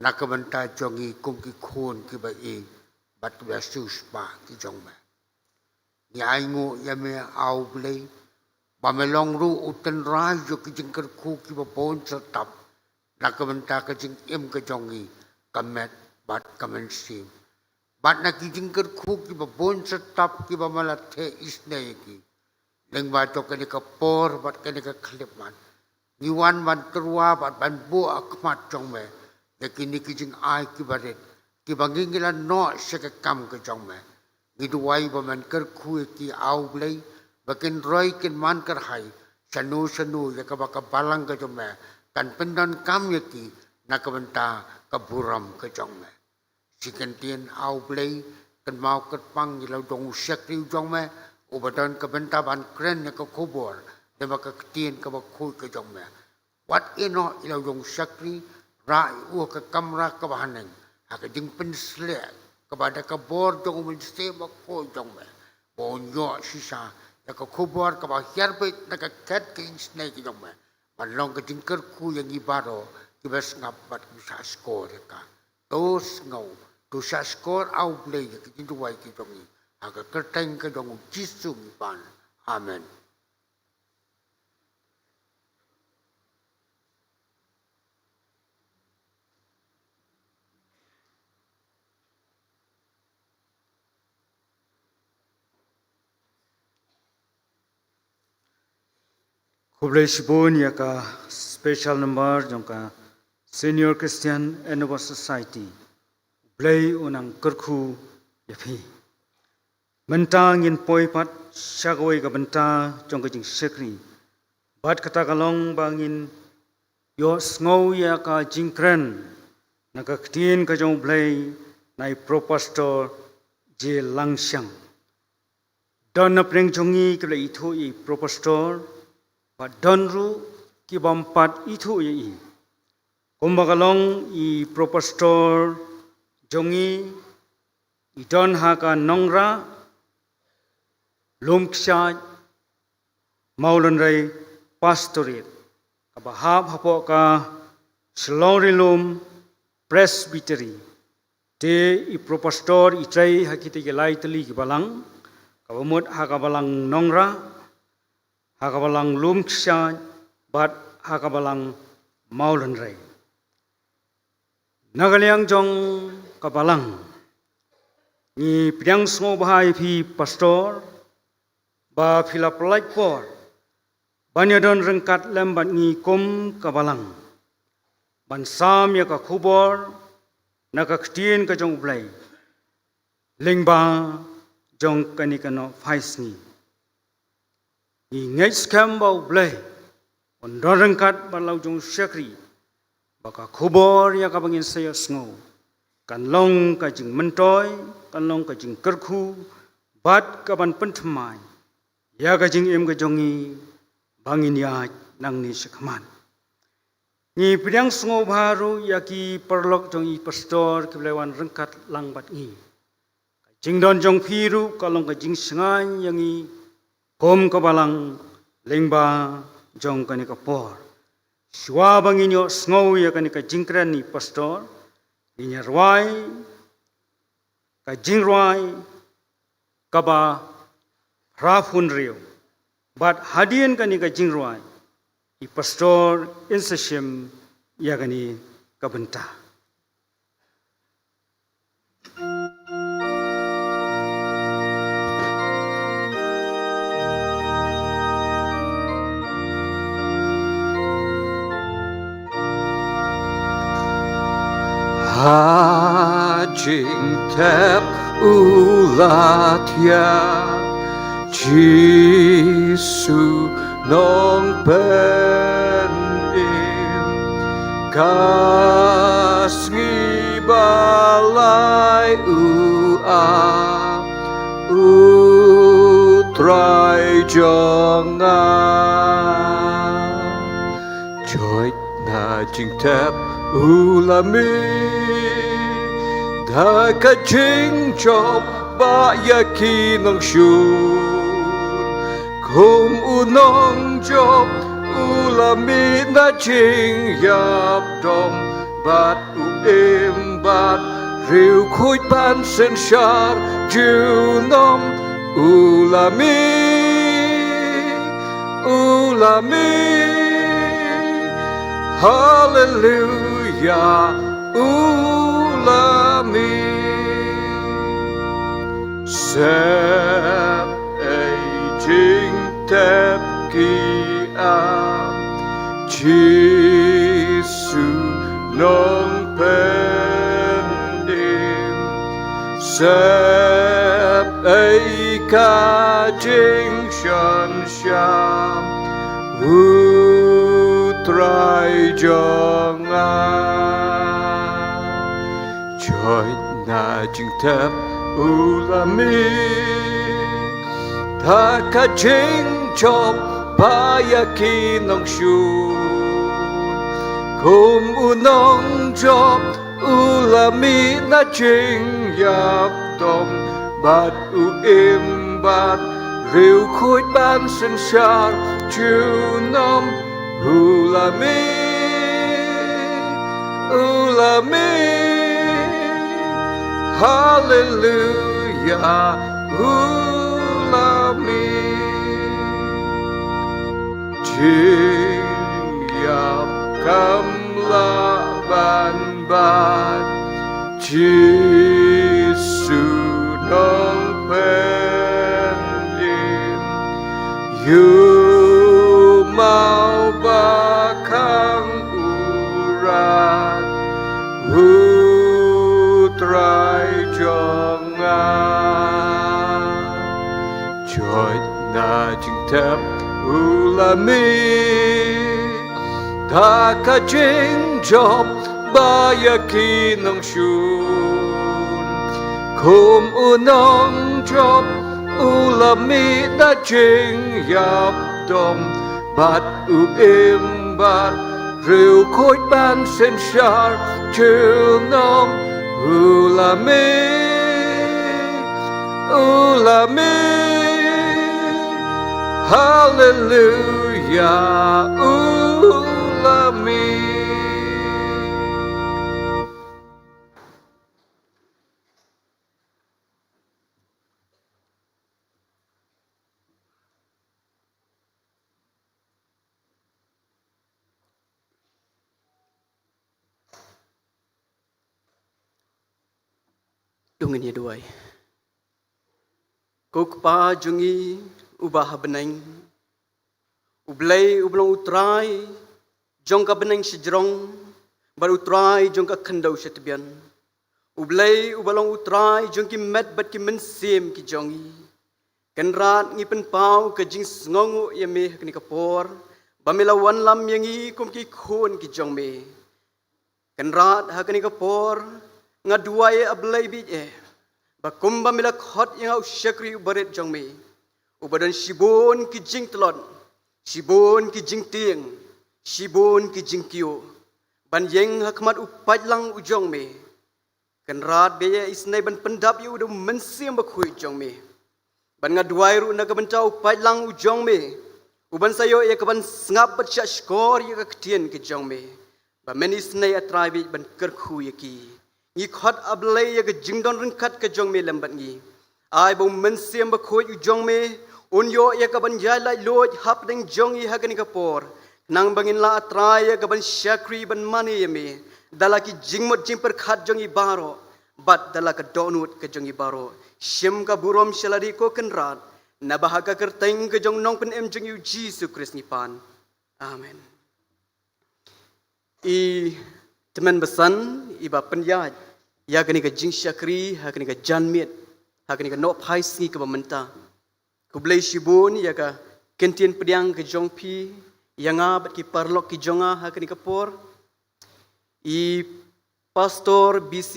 na ka bynta jong ngi kum ki khun kiba ïeit bad kiba siewspah ki jong me. Ngi ainguh ïa me, A U Blei, ba me long ruh u tynrai jong ki jingkyrkhu kiba bun syrtap na ka bynta ka jingim ka jong ngi, ka met bad ka mynsiem. bad na ki jingkyrkhu kiba bun syrtap kiba me la theh isynei ïa ki. Lyngba jong kane ka por bad kane ka khyllipmat, ngi wan ban tyrwa bad ban buh ha khmat jong me ïa kine ki jingai kiba rit, kiba ngi ngi la noh sha ka kam ka jong me. Ngi duwai ba men kyrkhu ïa ki, A U Blei, ba kin roi kin man kyrhai shano shano ïa kaba ka balang ka jong me kan pyndonkam ïa ki na ka bynta ka burom ka jong me. Shi kyntien, A U Blei, kynmaw kyrpang ïa la u jong u shakri u jong me uba don ka bynta ban kren ïa ka khubor, da ba ka ktien kaba khuid ka jong me. Wat ïehnoh ïa la u jong u shakri, rah ïa u ha ka kamra kaba haneng ha ka jingpynsleh kaba da ka bor jong u Mynsiem Bakhuid jong me, ba un ïoh shisha ïa ka khubor kaba hiar beit na ka khet ka jingisynei ka jong me, ban long ka jingkyrkhu ïa ngi baroh kiba sngap bad kiba shahshkor ïa ka. To sngew, to shahshkor, A U Blei, ïa ki jingduwai ki jong ngi, ha ka kyrteng ka jong u Jisu ngi pan. Amen. Khublei shibun ïa ka special number jong ka Senior Christian Endeavour Society. Blei u nang kyrkhu ïa phi. Mynta ngin poi pat sha kawei ka bynta jong ka jingshakri. Bad kata ka long ba ngin ïohsngew ïa ka jingkren na ka ktien ka jong u Blei na i Pro Pastor J Langshang. Don na pdeng jong ngi kiba la ithuh ïa i Pro Pastor, bad don ruh kibym pat ithuh ïa i. Kumba ka long, i Pro Pastor jong ngi i don ha ka Nongrah Lumkshaid Mawlynrei Pastorate, kaba hap hapoh ka Shillong Rilum Presbytery. Te i Pro Pastor i trei ha kita ki lai tylli ki balang, kaba mut ha ka balang Nongrah, ha ka balang Lumkshaid, bad ha ka balang Mawlynrei. Na ka liang jong ka balang, ngi pdiang sngewbha ïa phi Pastor, ba phi la pyllait por ban ïadon ryngkat lem bad ngi kum ka balang, ban sam ïa ka khubor na ka ktien ka jong u Blei lyngba jong kane ka Nohphaisngi. Ngi ngeit skhem ba u Blei un don ryngkat bad la u jong u shakri, ba ka khubor ïa kaba ngin sa ïohsngew kan long ka jingmyntoi, kan long ka jingkyrkhu, bad kaban pynthymmai ïa ka jingim ka jong ngi ba ngin ïaid nangne shakhmat. Ngi pdiang sngewbha ruh ïa ki paralok jong i Pastor kiba la wan ryngkat lang bad ngi. Ka jingdon jong phi ruh ka long ka jingshngaiñ ïa ngi kum ka balang lyngba jong kane ka por. Shuwa ba ngin ïohsngew ïa kane ka jingkren i Pastor, ngin ïa rwai ka jingrwai kaba phra phew hynriew. Bad hadien kane ka jingrwai, i Pastor in sa shim ïa kane ka bynta. Ha jingtep u la thiah, Jisu Nongpynim, ka sngi ba lai u ap, u Trai jong nga. Joit na jingtep u la mih da ka jingjop ba ïa ki nongshun. Kum u nongjop u la mih na jingïap dom bad u im bad riewkhuid ban synshar junom. U la mih, u la mih, haleluya, u la mih. Tep ei jingtep ki ap, Jisu Nongpynim. Sep ei ka jingsynshar, U Trai jong nga. Joit na jingtep u la mih da ka jingjop ba ïa ki nongshun. Kum u nongjop u la mih na jingïap dom, bad u im bad riewkhuid ban synshar junom. U la mih, u la mih, haleluya, u la mih. Jingïap kam lah ban bad, Jisu Nongpynim. Ïoh maw ba khang u rat, U Trai jong nga. Joit na jingtep u la mih da ka jingjop ba ïa ki nongshun. Kum u nongjop u la mih na jingïap dom, bad u im bad riewkhuid ban synshar junom. U la mih, u la mih, haleluya, u la mih. To ngin ïa duwai. Ko Kpa jong ngi uba ha bneng, U Blei uba long U Trai jong ka bneng shajrong, bad U Trai jong ka khyndew shatbian. U Blei uba long U Trai jong ki met bad ki mynsiem ki jong ngi. Kynrad ngi pynpaw ka jingsngewnguh ïa me ha kane ka por, ba me la wanlam ïa ngi kum ki khun ki jong me. Kynrad ha kane ka por, nga duwai A Blei bieit eh, ba kumba me la khot ïa nga u shakri u barit jong me, uba don shibun ki jingtlot, shibun ki jingtieng, shibun ki jingkiew, ban ïeng ha khmat u paidlang u jong me. Kynrad bieit eh, isynei ban pyndap ïa u da u Mynsiem Bakhuid jong me. Bad nga duwai ruh na ka bynta u paidlang u jong me, uban sa ïoh ïa kaban sngap bad shahshkor ïa ka ktien ka jong me, ba men isynei A Trai bieit ban kyrkhu ïa ki. Ngi khot A Blei ïa ka jingdon ryngkat ka jong me lem bad ngi. Ai ba u Mynsiem Bakhuid u jong me un ïoh ïa kaban ïaid laitluid hapdeng jong ngi ha kane ka por, khnang ba ngin lah A Trai ïa kaban shakri ban mane ïa me da la ki jingmut jingpyrkhat jong ngi baroh, bad da la ka dohnud ka jong ngi baroh. Shim ka burom sha lade ko Kynrad, naba ha ka kyrteng ka jong u Nongpynim jong ngi u Jisu Khrist ngi pan. Amen. I tymmen basan iba pynïaid ïa kane ka jingshakri ha kane ka janmiet, ha kane ka nohphai sngi kaba mynta. Khublei shibun ïa ka ktien pdiang ka jong phi ïa nga bad ki paralok ki jong nga ha kane ka por. I Pastor B C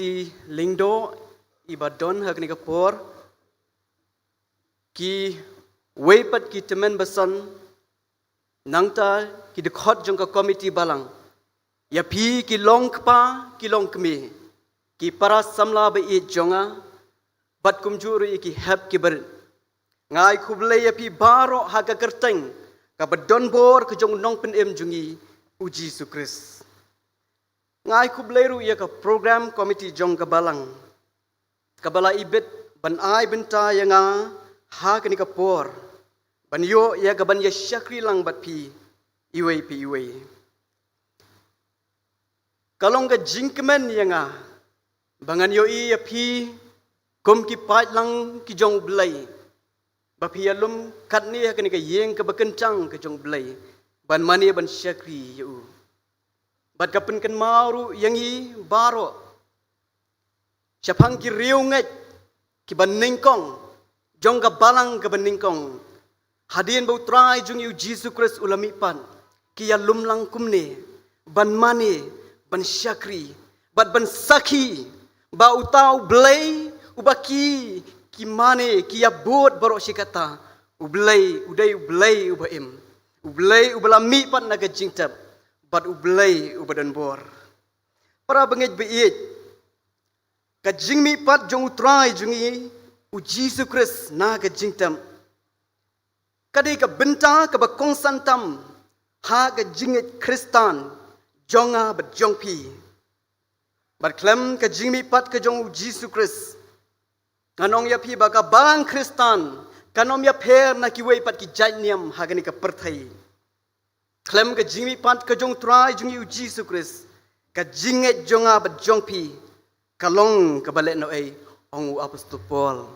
Lyngdoh iba don ha kane ka por, kiwei pat ki tymmen basan, nangta ki dkhot jong ka komiti balang, ïa phi ki long kpa ki long kmie, ki para samla ba ïeit jong nga, bad kumjuh ruh ïa ki hep ki barit. Nga ai khublei ïa phi baroh ha ka kyrteng kaba donbor ka jong u Nongpynim jong ngi u Jisu Khrist. Nga ai khublei ruh ïa ka program committee jong ka balang, kaba la ibit ban ai bynta ïa nga ha kane ka por, ban ïoh ïa kaban ïa shakri lang bad phi iwei pa iwei. Ka long ka jingkmen ïa nga ba ngan ïohi ïa phi Kum ki paid lang ki jong U Blei, ba phi ïalum katne ha kane ka ïing kaba kyntang ka jong U Blei, ban mane ban shakri ïa u. Bad ka pynkynmaw ruh ïa ngi baroh shaphang ki riewngeit kiba nyngkong jong ka balang kaba nyngkong, hadien ba U Trai jong ngi U Jisu Khrist u la mihpat, ki ïalum lang kumne ban mane, ban shakri bad ban sakhi ba uta U Blei uba ki, ki mane, ki ïabud baroh shi katta, U Blei u dei U Blei uba im, U Blei uba la mihpat na ka jingtep, bad U Blei uba don bor. Para bangeit ba ïeit, ka jingmihpat jong U Trai jong ngi U Jisu Khrist na ka jingtep ka dei ka bynta kaba kongsan tam ha ka jingngeit Khristan jong nga bad jong phi. Bad khlem ka jingmihpat ka jong U Jisu Khrist, ngan ong ïa phi ba ka balang Khristan kan ym ïapher na kiwei pat ki jait niam ha kane ka pyrthei. Khlem ka jingmihpat ka jong U Trai jong ngi U Jisu Khrist, ka jingngeit jong nga bad jong phi ka long kaba lehnohei, ong u Apostol Paul.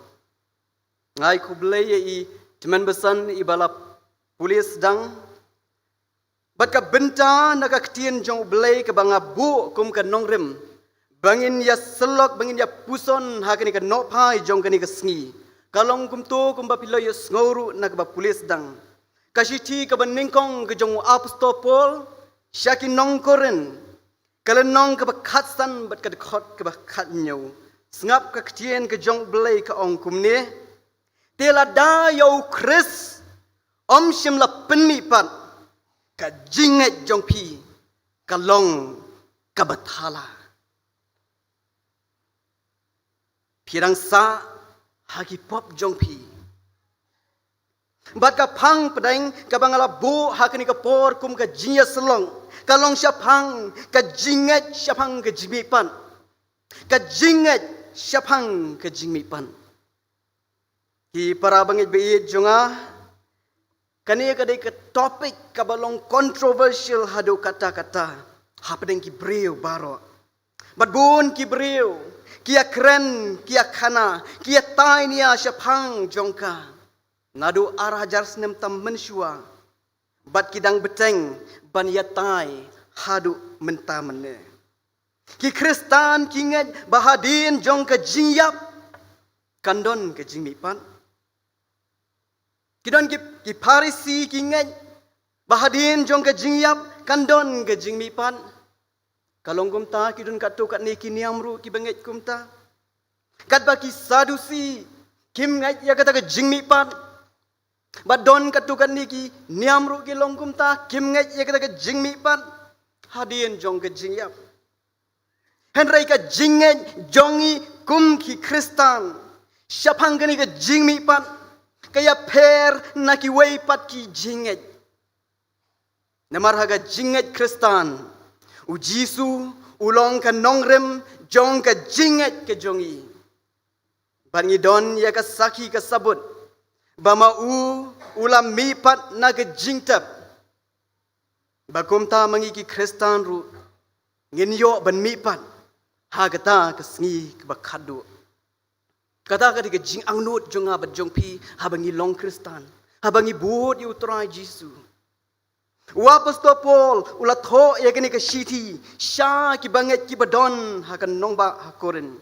Nga ai khublei ïa i tymmen basan iba la pule sdang. Bad ka bynta na ka ktien jong U Blei kaba nga buh kum ka nongrim, ba ngin ïasyllok, ba ngin ïapuson ha kane ka nohphai jong kane ka sngi, ka long kumto kumba phi la ïohsngew ruh na kaba pule sdang. Ka shithi kaba nyngkong ka jong u Apostol Paul sha ki nong Korinth, ka lynnong kaba khatsan bad ka dkhot kaba khathynñiew. Sngap ka ktien ka jong U Blei, ka ong kumne: Te lada ïa U Khrist ym shym la pynmihpat, ka jingngeit jong phi ka long kaba thala. Phi dang sah ha ki pop jong phi. Bad ka phang pdeng kaba nga la buh ha kane ka por kum ka jingïasyllok, ka long shaphang ka jingngeit shaphang ka jingmihpat. Ka jingngeit shaphang ka jingmihpat. Ki para bangeit ba ïeit jong nga, kane ka dei ka topic kaba long controversial haduh katta katta hapdeng ki briew baroh. Bad bun ki briew ki ïakren, ki ïakhana, ki ïatai nia shaphang jong ka, naduh ar hajar snem tam mynshuwa. Bad ki dang bteng ban ïatai haduh mynta mynne. Ki Khristan ki ngeit ba hadien jong ka jingïap kan don ka jingmihpat. Ki don ki, ki Pharisi ki ngeit ba hadien jong ka jingïap kan don ka jingmihpat. Ka long kumta, ki don katto katne ki niam ruh kiba ngeit kumta. Katba ki Sadusi kim ngeit ïa kata ka jingmihpat. Bad don katto katne ki niam ruh ki long kumta, kim ngeit ïa kata ka jingmihpat hadien jong ka jingïap. Hynrei ka jingngeit jong ngi kum ki Khristan shaphang kane ka jingmihpat ka ïapher na kiwei pat ki jingngeit. Namar ha ka jingngeit Khristan, U Jisu u long ka nongrim jong ka jingngeit ka jong ngi. Bad ngi don ïa ka sakhi ka sabut ba ma u u la mihpat na ka jingtep. Ba kumta ma ngi ki Khristan ruh ngin ïoh ban mihpat ha kata ka sngi kaba khatduh. Kata ka dei ka jingangnud jong nga bad jong phi haba ngi long Khristan, haba ngi bud ïa U Trai Jisu. U Apostol Paul u la thoh ïa kane ka shithi sha kiba ngeit kiba don ha ka nongbah ha Korinth,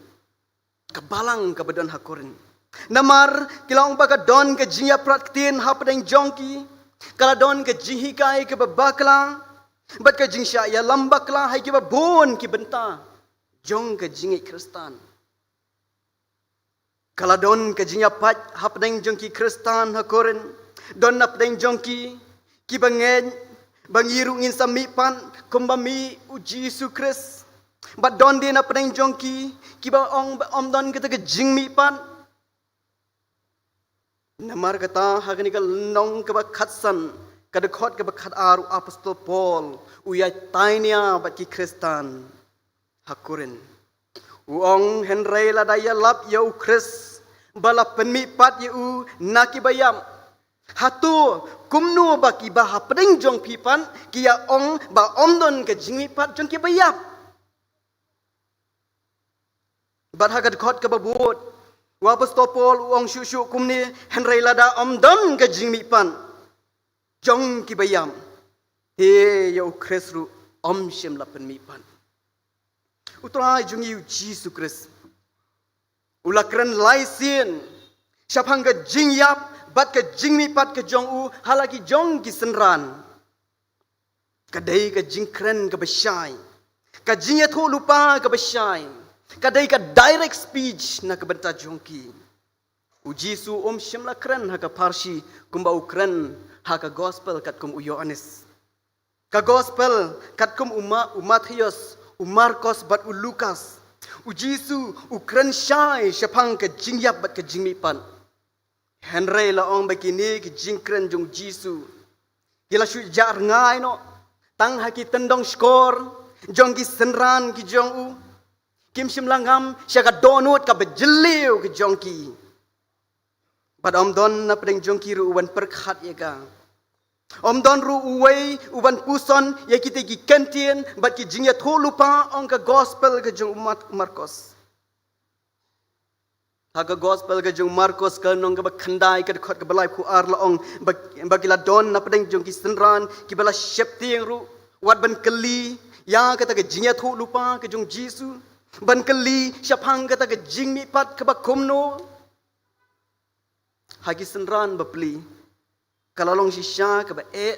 ka balang kaba don ha Korinth. Namar ki la ong ba ka don ka jingïaprat ktien hapdeng jong ki, ka la don ka jinghikai kaba bakla, bad ka jingshah ïalam bakla ha kiba bun ki bynta jong ka jingngeit Khristan. Ka la don ka jingïapait hapdeng jong ki Khristan ha Korinth. Don napdeng jong ki kiba ngeit ba ngi ruh ngin sa mihpat kumba mih U Jisu Khrist. Bad don dei napdeng jong ki kiba ong ba ym don kata ka jingmihpat. Namar kata ha kane ka lynnong kaba khatsan, ka dkhot kaba khatar, u Apostol Paul u ïatai nia bad ki Khristan ha Korinth. U ong, hynrei lada ïalap ïa U Khrist ba la pynmihpat ïa u na kiba ïap, hato kumno ba kiba hapdeng jong phi pat ki ïa ong ba ym don ka jingmihpat jong kiba ïap? Bad ha ka dkhot kaba bud U apostol Paul u ong shuh shuh kumne, hynrei lada ym don ka jingmihpat jong kiba ïam, te ïa u Khrist ruh ym shym la pynmihpat. U Trai jong ngi u Jisu Khrist u la kren lai sien shaphang ka jingïap bad ka jingmihpat ka jong u ha la ki jong ki synran. Ka dei ka jingkren kaba shai, ka jingïathuhlypa kaba shai, ka dei ka direct speech na ka bynta jong ki. U Jisu um shym la kren ha ka pharshi kumba u kren ha ka gospel katkum u Ïoannis, ka gospel katkum u, Ma, u Mathaios, u Markos bad u Lukas. U Jisu u kren shai shaphang ka jingïap bad ka jingmihpat. Hynrei la ong ba kine ki jingkren jong u Jisu ki la shu jah rngai noh tang ha ki tyndong shkor jong ki synran ki jong u. Kim shym la ngam sha ka dohnud kaba jylliew ka jong ki. Bad ym don na pdeng jong ki ruh u ban pyrkhat ïa ka. Ym don ruh uwei u ban puson ïa kita ki kyntien bad ki jingïathuhlypa, ong ka gospel ka jong u Mat-, Markos. Ha ka gospel ka jong u Markos ka lynnong kaba khyndai ka dkhot kaba laiphew ar la ong ba, ba ki la don na pdeng jong ki synran kiba la sheptieng ruh wat ban kylli ïa kata ka jingïathuhlypa ka jong u Jisu, ban kylli shaphang kata ka jingmihpat kaba kumno. Ha ki synran bapli ka la long shisha kaba eh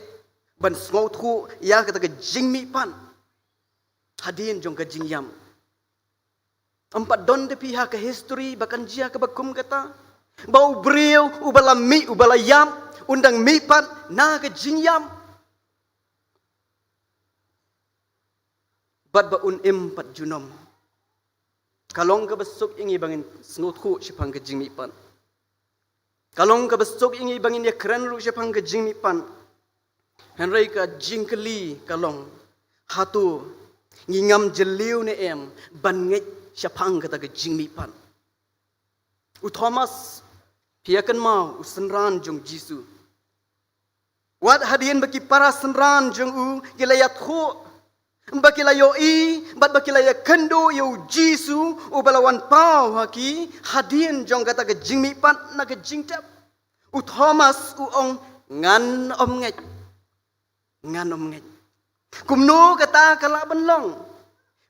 ban sngewthuh ïa kata ka jingmihpat hadien jong ka jingïap. Ym pat don da phi ha ka history ba kan jia kaba kum kata, ba u briew uba la mih, uba la ïap, un dang mihpat na ka jingïap bad ba un im pat junom. Ka long kaba suk ïa ngi ba ngin sngewthuh shaphang ka jingmihpat. Ka long kaba suk ïa ngi ba ngin ïakren ruh shaphang ka jingmihpat. Hynrei ka jingkylli ka long, hato ngi ngam jylliew ne em ban ngeit shaphang kata ka jingmihpat? U Thomas, phi ïa kynmaw, u synran jong u Jisu. Wat hadien ba ki para synran jong u ki la ïathuh, ba ki la ïohi bad ba ki la ïakynduh ïa u Jisu uba la wan paw ha ki hadien jong kata ka jingmihpat na ka jingtep, u Thomas u ong, ngan ym ngeit. Ngan ym ngeit. Kumno kata ka lah ban long?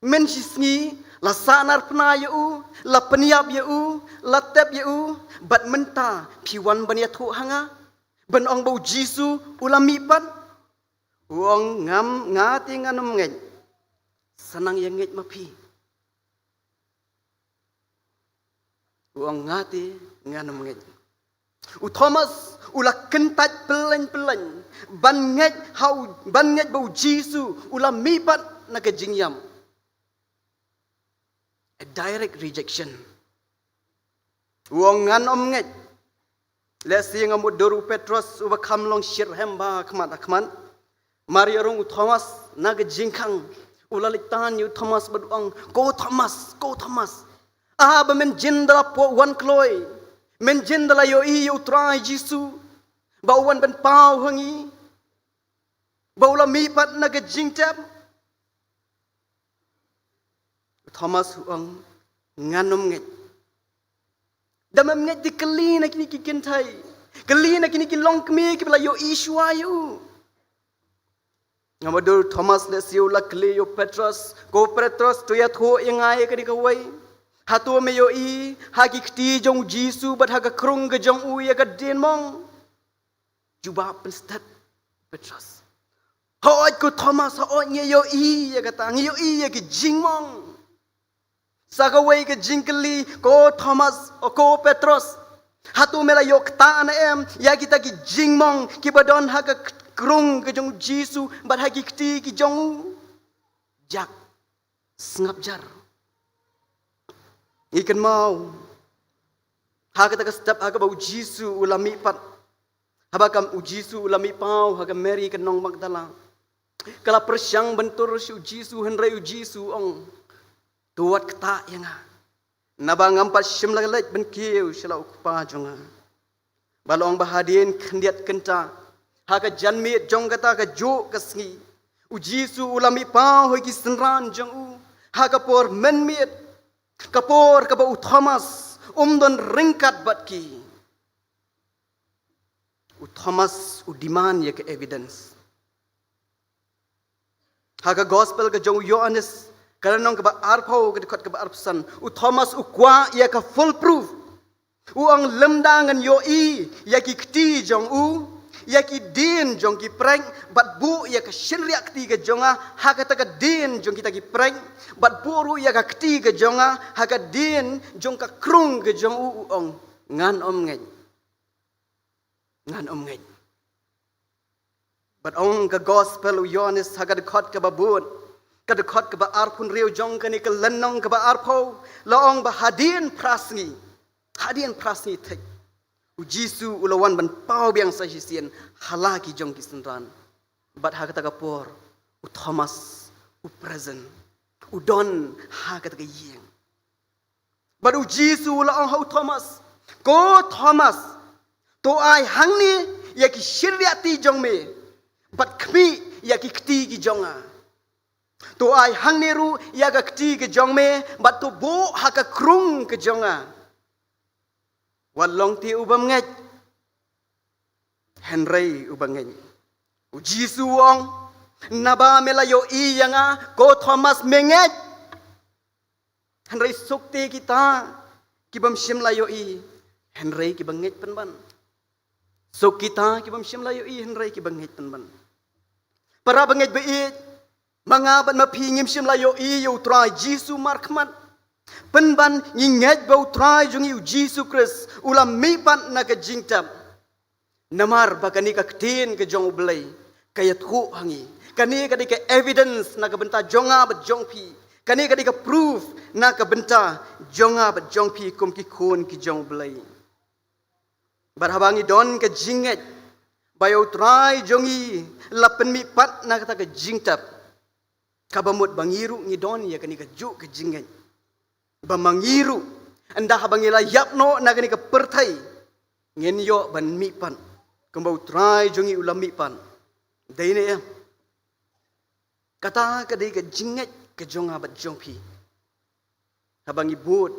Mynshisngi la sahnarphna ïa u, la pynïap ïa u, la tep ïa u, bad mynta phi wan ban ïathuh ha nga ban ong ba u Jisu u la mihpat? U ong, ngam, nga te ngan ym ngeit. Sa nang ïa ngeit ma phi. U ong, nga te ngan ym ngeit. U Thomas u la kyntait pyllein pyllein ban ngeit ha u, ban ngeit ba u Jisu u la mihpat na ka jingïap. A direct rejection. U ong, ngan ym ngeit. Lehse ngam mutdur u Petros uba kham long shitrhem ba khmat ha khmat. Mar ïa rung u Thomas na ka jingkhang, u la leit tan ïa u Thomas bad u ong, ko Thomas, ko Thomas, ah ba mynjin da la poi wan kloi, mynjin da la ïohi ïa u Trai Jisu ba u wan ban paw ha ngi, ba u la mihpat na ka jingtep. U Thomas u ong, ngan ym ngeit. Da mem ngeit te kylli na kine ki kynthei, kylli na kine ki longkmie kiba la ïohi shuwa ïa u. Ngam mutdur u Thomas lehse u la kylli ïa u Petros, ko Petros, to ïathuh ïa nga ïa kane kawei. Hato me ïohi ha ki kti jong u Jisu bad ha ka krung ka jong u ïa ka dienmong? Jubab pynstet Petros, hooid ko Thomas, hooid, ngi ïohi ïa kata, ngi ïohi ïa ki jingmong. Sa kawei ka jingkylli, ko Thomas, o ko Petros, hato me la ïoh ktah ne em ïa kita ki jingmong kiba don ha ka k-, krung ka jong u Jisu bad ha ki kti ki jong u? Jak sngap jar. Ngi kynmaw ha kata ka step ha kaba u Jisu u la mihpat. Haba ka u Jisu u la mihpaw ha ka Mary ka nong Magdala, ka la pyrshang ban tur sha u Jisu, hynrei u Jisu u ong, to wat ktah ïa nga, naba ngam pat shym la leit ban kiew sha la u Kpa jong nga. Ba long ba hadien khyndiat kynta ha ka janmiet jong kata ka juh ka sngi, u Jisu u la mihpaw ha ki synran jong u ha ka por mynmiet, ka por kaba u Thomas Um don ryngkat bad ki. U Thomas u demand ïa ka evidence. Ha ka gospel ka jong u Ïoannis, ka lynnong kaba arphew, ka dkhot kaba arphew san, u Thomas u kwah ïa ka full proof. U ong lymda ngan ïohi ïa ki kti jong u, ïa ki dien jong ki prek, bad buh ïa ka shynriah kti ka jong nga ha kata ka dien jong kita ki prek, bad buh ruh ïa ka kti ka jong nga ha ka dien jong ka krung ka jong u, u ong ngan ym ngeit. Ngan ym ngeit. Bad ong ka gospel u Ïoannis ha ka dkhot kaba bud, ka dkhot kaba arphew hynriew jong kane ka lynnong kaba arphew, la ong ba hadien phra sngi, hadien phra sngi thik, u Jisu u la wan ban paw biang sa shisien ha la ki jong ki synran. Bad ha kata ka por u Thomas u present, u don ha kata ka ïing. Bad u Jisu u la ong ha u Thomas, ko Thomas, to ai hangne ïa ki shynriah kti jong me, bad khmih ïa ki kti ki jong nga. To ai hangne ruh ïa ka kti ka jong me, bad to buh ha ka krung ka jong nga. Wat long te u bym ngeit, hynrei u ba ngeit. U Jisu u ong, naba me la ïohi ïa nga, ko Thomas, me ngeit. Hynrei suk te kita ki bym shym la ïohi, hynrei ki ba ngeit pynban. Suk kita ki bym shym la ïohi, hynrei ki ba ngeit pynban. Para bangeit baieit, ma nga bad ma phi ngim shym la ïohi ïa u Trai Jisu markhmat. Pynban ngi ngeit ba u Trai jong ngi u Jisu Khrist u la mihpat na ka jingtep. Namar ba kane ka ktien ka jong u Blei ka ïathuh ha ngi. Kane ka dei ka evidence na ka bynta jong nga bad jong phi. Kane ka dei ka proof na ka bynta jong nga bad jong phi kum ki khun ki jong u Blei. Bad haba ngi don ka jingngeit ba ïa u Trai jong ngi la pynmihpat na kata ka jingtep, kaba mut ba ngi ruh ngi don ïa kane kajuh ka jingngeit ba ma ngi ruh, ynda haba ngi la ïap noh na kane ka pyrthei, ngin ïoh ban mihpat kumba u Trai jong ngi u la mihpat. Dei ne em? Kata ka dei ka jingngeit ka jong nga bad jong phi haba ngi bud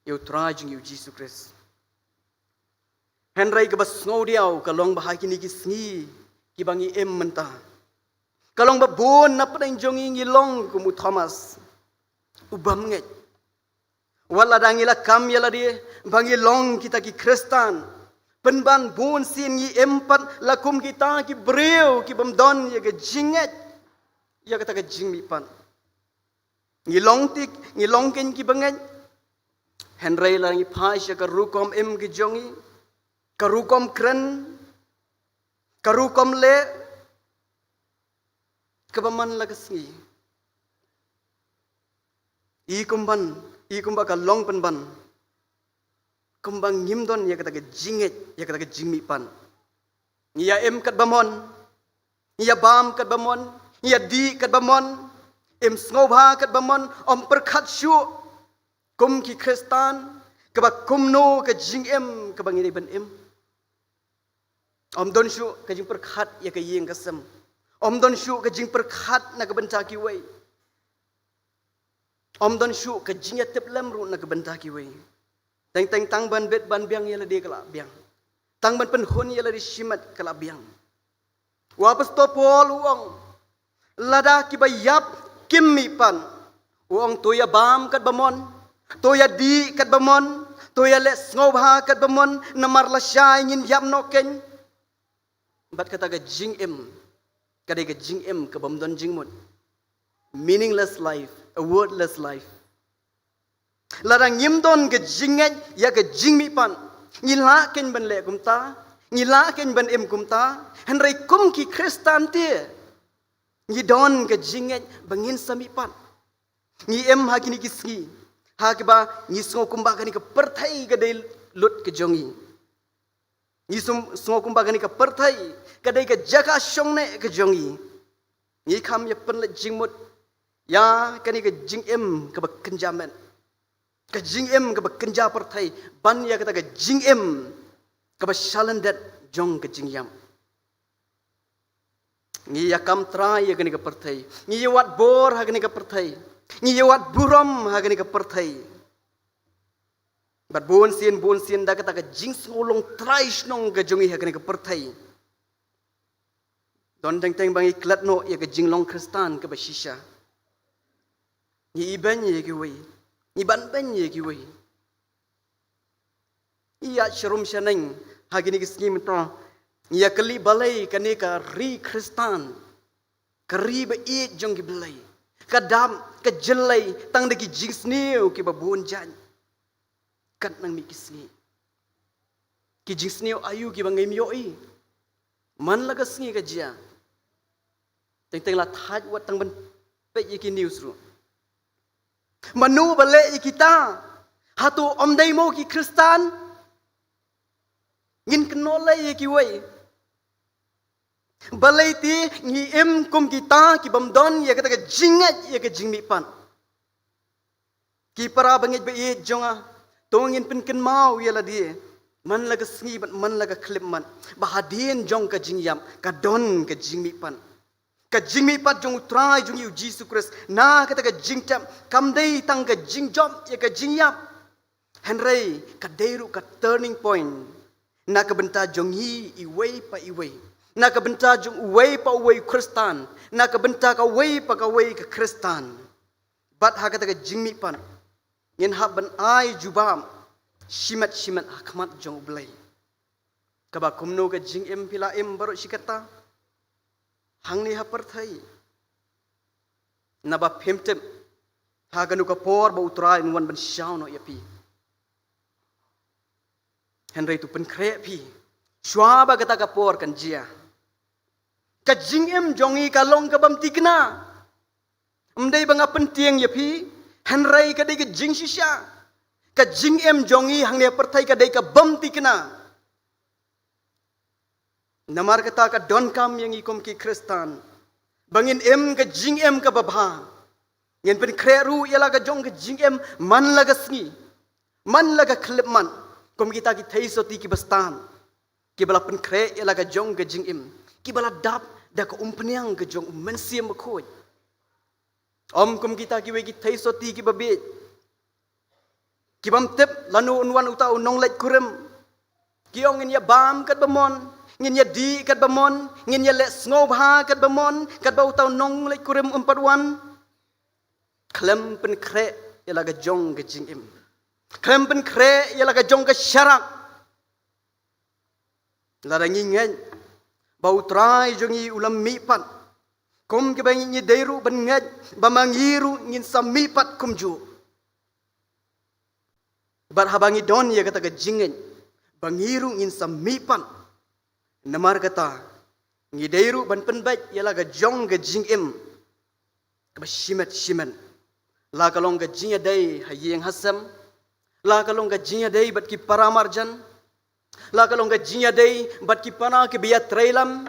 ïa u Trai jong ngi u Jisu Khrist. Hynrei kaba sngewdiaw ka long ba ha kine ki sngi kiba ngi im mynta, ka long ba bun na pdeng jong ngi ngi long kum u Thomas, u bym ngeit. Wat lada ngi la kam ïa lade ba ngi long kita ki Khristan, pynban bun sien ngi im pat la kum kita ki briew ki bym don ïa ka jingngeit ïa kata ka jingmihpat. Ngi long te, ngi long kein ki bangeit, hynrei la ngi phai sha ka rukom im ka jong ngi, ka rukom kren, ka rukom leh, kaba man la ka sngi, i kumban, i kumba ka long pynban kumba ngim don ïa kata ka jingngeit, ïa kata ka jingmihpat. Ngi ïa im katba mon, ngi ïa bam katba mon, ngi ïa dih katba mon, im sngewbha katba mon, ym pyrkhat shuh kum ki Khristan kaba kumno ka jingim kaba ngi dei ban im. Ym don shuh ka jingpyrkhat ïa ka ïing ka sem. Ym don shuh ka jingpyrkhat na ka bynta kiwei. Ym don shuh ka jingïatiplem ruh na ka bynta kiwei. Teng teng tang ban bit ban biang ïa lade ka la biang. Tang ban pynhun ïa lade shimet ka la biang. U Apostol Paul u ong, lada kiba ïap kim mihpat, u ong to ïa bam katba mon, to ïa dih katba mon, to ïa leh sngewbha katba mon, namar lashai ngin ïap noh kein. Bad kata ka jingim ka dei ka jingim ka bym don jingmut. Meaningless life, a worthless life. Lada ngim don ka jingngeit ïa ka jingmihpat, ngi lah kein ban leh kumta, ngi lah kein ban im kumta, hynrei kum ki Khristan te ngi don ka jingngeit ba ngin sa mihpat. Ngi im ha kine ki sngi ha kaba ngi sngew kumba kane ka pyrthei ka dei lut ka jong ngi. Ngi sngew kumba kane ka pyrthei ka dei ka jaka shongneh ka jong ngi. Ngi kham ïa pynleit jingmut ïa kane ka jingim kaba kynja met, ka jingim kaba kynja pyrthei, ban ïa kata ka jingim kaba shalyndet jong ka jingïap. Ngi ïa kam trai ïa kane ka pyrthei, ngi ïa wad bor ha kane ka pyrthei, ngi ïa wad burom ha kane ka pyrthei. Bad bun sien, bun sien da kata ka jingsngewlong trai shnong ka jong ngi ha kane ka pyrthei, don teng teng ba ngi klet noh ïa ka jinglong Khristan kaba shisha. Ngi ibeiñ ïa kiwei, ngi banbeiñ ïa kiwei. Ïa sharum shaneng ha kine ki sngi mynta, ïa kali balei kane ka ri Khristan, ka ri ba ïeit jong ki Blei, ka dap, ka jyllei tang da ki jingsniew kiba bun jait. Kat nang mih ki sngi, ki jingsniew aïu kiba ngim ïohi? Man la ka sngi ka jia. Teng teng la thait wat tang ban peit ïa ki news ruh. Mano ba leh ïa kita? Hato ym dei mo ki Khristan? Ngin kynnoh lei ïa kiwei? Balei te ngi im kum kita ki bym don ïa kata ka jingngeit ïa ka jingmihpat? Ki para bangeit ba ïeit jong nga, to ngin pynkynmaw ïa lade man la ka sngi bad man la ka khyllipmat, ba hadien jong ka jingïap ka don ka jingmihpat. Ka jingmihpat jong U Trai jong ngi U Jisu Khrist na kata ka jingtep kam dei tang ka jingjop ïa ka jingïap, hynrei ka dei ruh ka turning point na ka bynta jong ngi iwei pa iwei, na ka bynta jong uwei pa uwei u Khristan, na ka bynta kawei pa kawei ka Khristan. Bad ha kata ka jingmihpat ngin hap ban ai jubab shimet shimet ha khmat jong U Blei. Kaba kumno ka jingim phi la im baroh shi katta hangne ha pyrthei? Naba phim tip ha kano ka por ba U Trai un wan ban shaw noh ïa phi. Hynrei to pynkhreh phi shuwa ba kata ka por kan jia. Ka jingim jong ngi ka long ka bym thikna. Ym dei ba nga pyntieng ïa phi, hynrei ka dei ka jingshisha. Ka jingim jong ngi hangne ha pyrthei ka dei ka bym thikna. Namar kata ka donkam ïa ngi kum ki Khristan ba ngin im ka jingim kaba bha. Ngin pynkhreh ruh ïa la ka jong ka jingim man la ka sngi, man la ka khyllipmat, kum kita ki theisotti kiba stad, kiba la pynkhreh ïa la ka jong ka jingim, kiba la dap da ka umphniang ka jong U Mynsiem Bakhuid. Ym kum kita kiwei ki theisotti kiba bieit, ki bym tip lano un wan uta u nongleit kurim. Ki ong ngin ïa bam katba mon, ngin ïa dih katba mon, ngin ïa leh sngewbha katba mon, katba uta u nongleit kurim um pat wan. Khlem pynkhreh ïa la ka jong ka jingim, khlem pynkhreh ïa la ka jong ka sharak. Lada ngi ngeit ba U Trai jong ngi u la mihpat, kum kiba ngi, ngi dei ruh ban ngeit ba ma ngi ruh ngin sa mihpat kumjuh. Bad haba ngi don ïa kata ka jingngeit ba ngi ruh ngin sa mihpat, namar kata ngi dei ruh ban pynbeit ïa la ka jong ka jingim kaba shimet shimet. La ka long ka jingïadei ha ïing ha sem, la ka long ka jingïadei bad ki para marjan, la ka long ka jingïadei bad ki para kiba ïatreilang,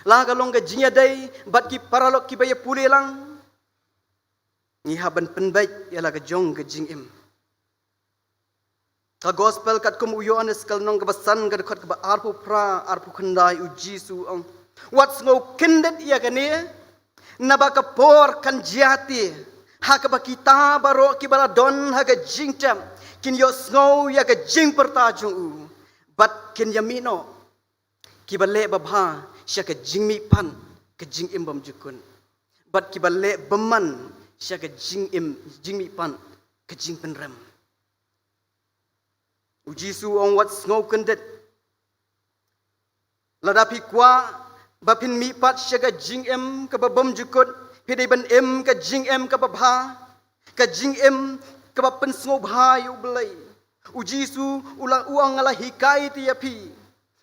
la ka long ka jingïadei bad ki paralok kiba ïapule lang. Ngi hap ban pynbeit ïa la ka jong ka jingim. Ka Gospel katkum u Ïoannis ka lynnong kaba san ka dkhot kaba arphew phra, arphew khyndai, U Jisu u ong, wat sngew kyndit ïa kane, naba ka por kan jia te ha kaba kita baroh kiba la don ha ka jingtep kin ïohsngew ïa ka jingpyrta jong u bad kin ïa mih noh, kiba leh babha sha ka jingmihpat ka jingim bymjukut, bad kiba leh bymman sha ka jingim, jingmihpat ka jingpynrem. U Jisu u ong, wat sngew kyndit. Lada phi kwah ba phin mihpat sha ka jingim kaba bymjukut, phi dei ban im ka jingim kaba bha, ka jingim kaba pynsngewbha ïa U Blei. U Jisu u la, u ong, nga la hikai te ïa phi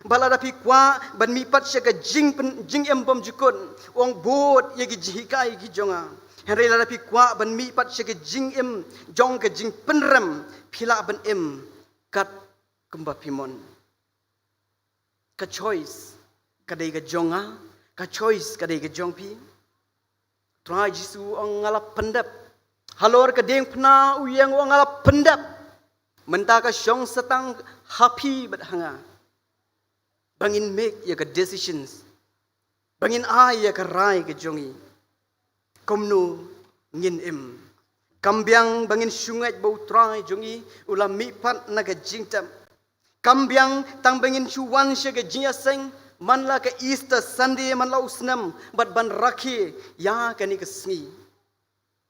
ba lada phi kwah ban mihpat sha ka jingpyn-, jingim bymjukut, u ong, bud ïa ki jinghikai ki jong nga. Hynrei lada phi kwah ban mihpat sha ka jingim jong ka jingpynrem, phi lah ban im kat kumba phi mon. Ka choice ka dei ka jong nga, ka choice ka dei ka jong phi. Trai Jisu u ong, nga la pyndep. Halor ka diengphna u ïeng u ong, nga la pyndep. Mynta ka shong sa tang ha phi bad ha nga ba ngin make ïa ka decisions, ba ngin ai ïa ka rai ka jong ngi. Kumno ngin im? Kam biang ba ngin shu ngeit ba U Trai jong ngi u la mihpat na ka jingtep. Kam biang tang ba ngin shu wan sha ka jingïaseng man la ka Easter Sunday, man la u snem, bad ban rakhe ïa kane ka sngi.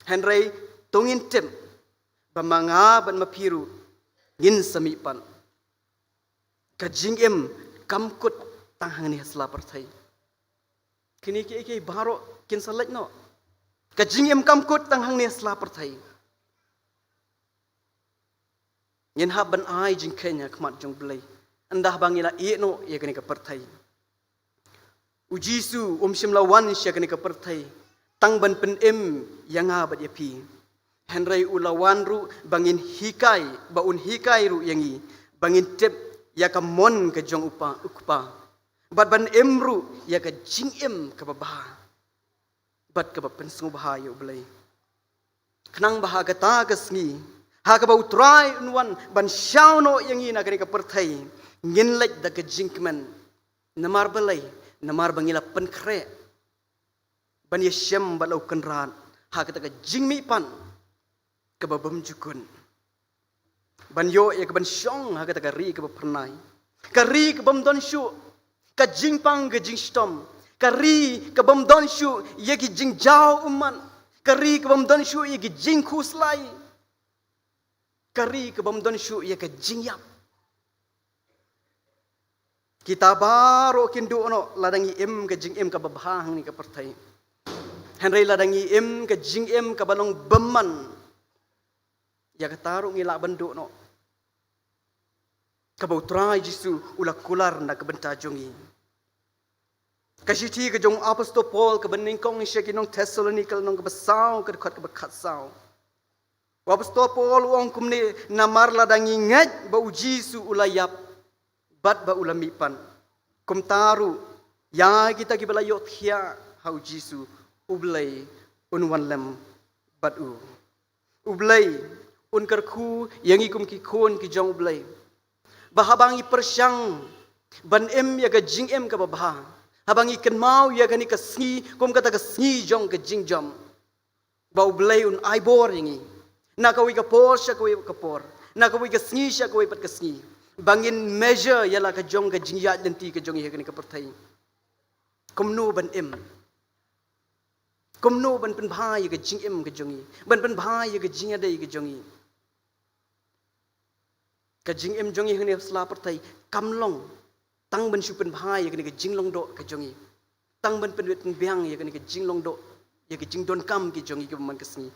Hynrei to ngin tip ba ma nga bad ma phi ruh ngin sa mihpat. Ka jingim kam kut tang hangne ha sla pyrthei. Kine kiei kiei baroh kin sa leit noh. Ka jingim kam kut tang hangne ha sla pyrthei. Ngin hap ban ai jingkheiñ ha khmat jong U Blei ynda ba ngi la ïeh noh ïa kane ka pyrthei. U Jisu um shym la wan sha kane ka pyrthei tang ban pynim ïa nga bad ïa phi. Hynrei u la wan ruh ba ngin hikai, ba un hikai ruh ïa ngi ba ngin tip ïa ka mon ka jong U Pa, U Kpa, bad ban im ruh ïa ka jingim kaba bha bad kaba pynsngewbha ïa U Blei. Khnang ba ha kata ka sngi, ha kaba U Trai un wan ban shaw noh ïa ngi na kane ka pyrthei, ngin leit da ka jingkmen. Namar balei? Namar ba ngi la pynkhreh ban ïashem bad la U Kynrad ha kata ka jingmihpat kaba bymjukut, ban ïoh ïa ka ban shong ha kata ka ri kaba phyrnai, ka ri ka bym don shuh ka jingpang ka jingshitom, ka ri ka bym don shuh ïa ki jingjaw ummat, ka ri ka bym don shuh ïa ki jingkhuslai, ka ri ka bym don shuh ïa ka jingïap. Kita baroh kin duh noh lada ngi im ka jingim kaba bha hangne ka pyrthei. Hynrei lada ngi im ka jingim kaba long bymman, ïa kata ruh ngi lah ban duh noh. Kaba U Trai Jisu u la kular na ka bynta jong ngi. Ka shithi ka jong u Apostol Paul kaba nyngkong sha ki nong Thessalonika, lynnong kaba saw, ka dkhot kaba khatsaw. U Apostol Paul u ong kumne: Namar lada ngi ngeit ba U Jisu u la ïap bad ba u la mihpat, kumta ruh ïa kita kiba la ïohthiah ha U Jisu, U Blei un wan lem bad u. U Blei un kyrkhu ïa ngi kum ki khun ki jong U Blei, ba haba ngi pyrshang ban im ïa ka jingim kaba bha, haba ngi kynmaw ïa kane ka sngi kum kata ka sngi jong ka jingjop, ba U Blei un ai bor ïa ngi na kawei ka por sha kawei ka por, na kawei ka sngi sha kawei pat ka sngi, ba ngin measure ïa la ka jong ka jingïaid lynti ka jong ngi ha kane ka pyrthei. Kumno ban im, kumno ban pynbha ïa ka jingim ka jong ngi, ban pynbha ïa ka jingïadei ka jong ngi. Ka jingim jong ngi hangne ha sla pyrthei kam long tang ban shu pynbha ïa kane ka jinglong doh ka jong ngi, tang ban pynwit pynbiang ïa kane ka jinglong doh, ïa ka jingdonkam ki jong ngi kaba man ka sngi.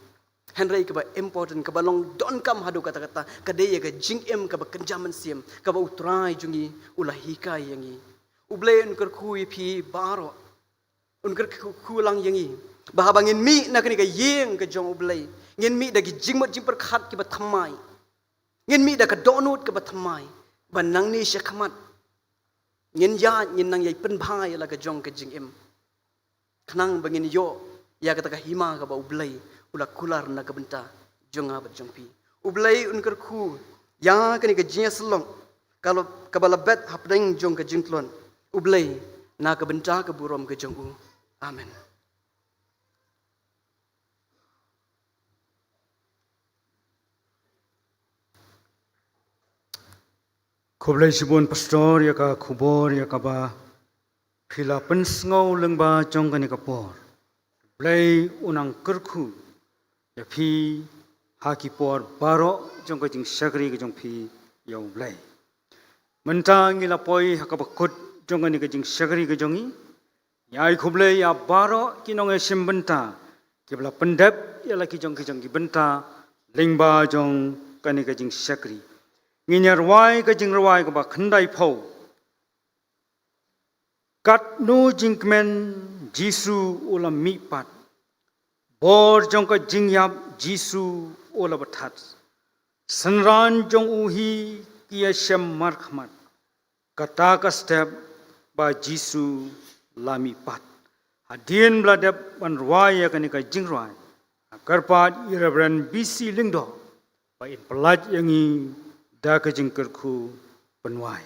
Hynrei kaba important, kaba long donkam haduh katta katta, ka dei ïa ka jingim kaba kynja mynsiem, kaba U Trai jong ngi u la hikai ïa ngi. U Blei un kyrkhu ïa phi baroh, un kyrkhu lang ïa ngi, ba haba ngin mih na kane ka ïing ka jong U Blei, ngin mih da ki jingmut jingpyrkhat kiba thymmai, ngin mih da ka dohnud kaba thymmai, ba nangne shakhmat ngin ïaid, ngin nang ïai pynbha ïa la ka jong ka jingim, khnang ba ngin ïoh ïa kata ka hima kaba U Blei u la kular na ka bynta jong nga bad jong phi. U Blei un kyrkhu ïa kane ka jingïasyllok kaba la bet hapdeng jong ka jingtlot U Blei na ka bynta ka burom ka jong u. Amen. Khublei shibun Pastor ïa ka khubor ïa kaba phi la pynsngew lyngba jong kane ka por. Blei un nang kyrkhu ïa phi ha ki por baroh jong ka jingshakri ka jong phi ïa U Blei. Mynta ngi la poi ha kaba kut jong kane ka jingshakri ka jong ngi. Ngi ai khublei ïa baroh ki nongïashim bynta kiba la pyndep ïa la ki jong ki jong ki bynta lyngba jong kane ka jingshakri. Ngin ïa rwai ka jingrwai kaba khyndaiphew. Katno jingkmen, Jisu u la mihpat. Bor jong ka jingïap, Jisu u la bthah. Synran jong u hi ki ïashem markhmat. Kata ka step ba Jisu la mihpat. Hadien ba la dep ban rwai ïa kane ka jingrwai, nga kyrpad ïa Reverend B C Lyngdoh ba in pyllait ïa ngi da ka jingkyrkhu pynwai.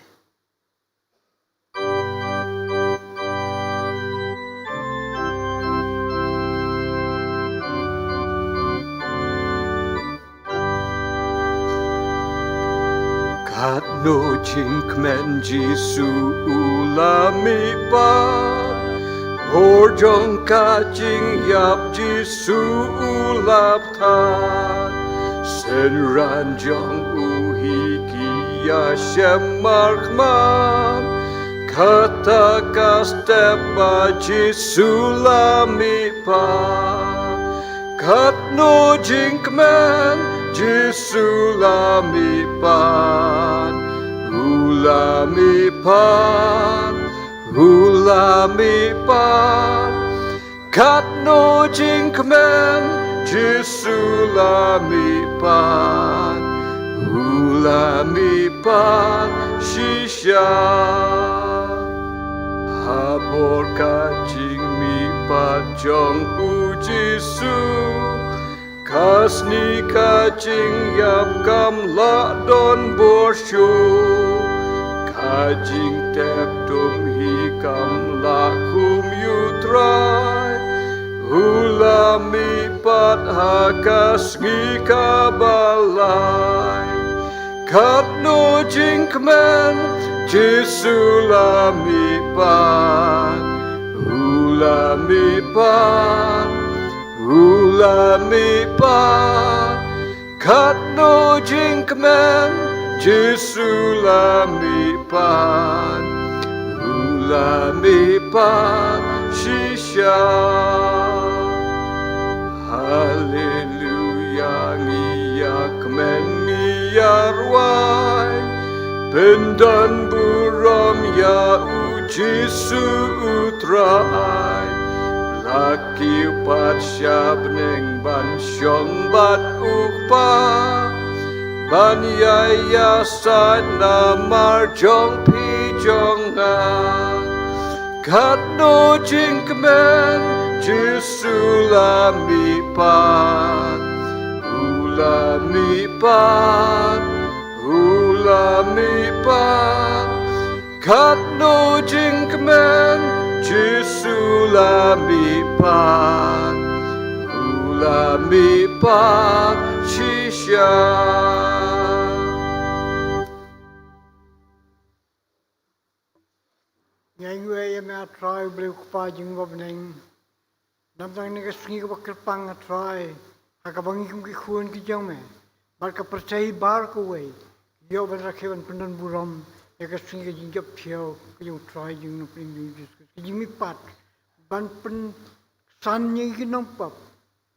Katno jingkmen Jisu u la mihpat, bor jong ka jingïap Jisu u la bthat, synran jong u hi ki ïashem markhmat, kata ka step ba Jisu la mihpat. Katno jingkmen Jisu la mihpat, u la mihpat, u la mihpat. Katno jingkmen Jisu la mihpat, u la mihpat shisha. Ha bor ka jingmihpat jong u Jisu, ka sngi ka jingïap kam lah don bor shuh, ka jingtep tum hi kam lah khum ïa u Trai. U la mihpat ha ka sngi kaba lai. Katno jingkmen Jisu la mihpat, u la mihpat, u la mihpat. Katno jingkmen Jisu la mihpat, u la mihpat shisha. Haleluya, ngi ïa kmen ngi ïa rwai, pyndon burom ïa u Jisu u Trai. La kiew pat sha bneng ban shong bad u Kpa, ban ïai ïasaid namar jong phi jong nga. Katno jingkmen Jisu la mihpat, u la mihpat, u la mihpat. Katno jingkmen Jisu la mihpat, u la mihpat shisha. Ngi ainguh ïa me, A Trai, U Blei U Kpa jong ngi uba ha bneng. Namar kane ka sngi kaba kyrpang, A Trai, ha kaba ngi kum ki khun ki jong me, bad ka pyrthei baroh kawei, ïoh ban rakhe ban pyndon burom ïa ka sngi ka jingjop thiaw ka jong U Trai jong U Nongpynim jong ngi U Jisu Khrist, ka jingmihpat ban pynsan ïa ngi ki nongpop,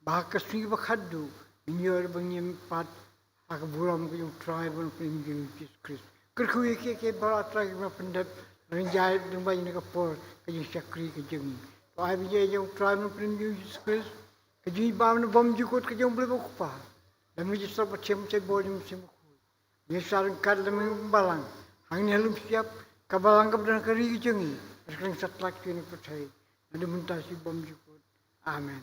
ba ha ka sngi ba khatduh ngin ïoh ban ïamihpat ha ka burom ka jong U Trai bad U Nongpynim jong ngi U Jisu Khrist. Kyrkhu ïa kiei kiei baroh, A Trai, kiba pyndep, lane jia lyngba ïa kane ka por ka jingshakri ka jong ngi. To ai ba ïa ka jong U Trai bad U Nongpynim jong ngi U Jisu Khrist, ka jingbam na bymjukut ka jong U Blei U Kpa, lem ïa ka jingstad ba thiang ba shai bor jong U Mynsiem Bakhuid, ngi sa ryngkat lem ïa ka balang hangne ha lum shyiap, ka balang kaba don ha ka ri ka jong ngi, bad ka ring satlak jong kane ka pyrthei, naduh mynta sha bymjukut. Amen.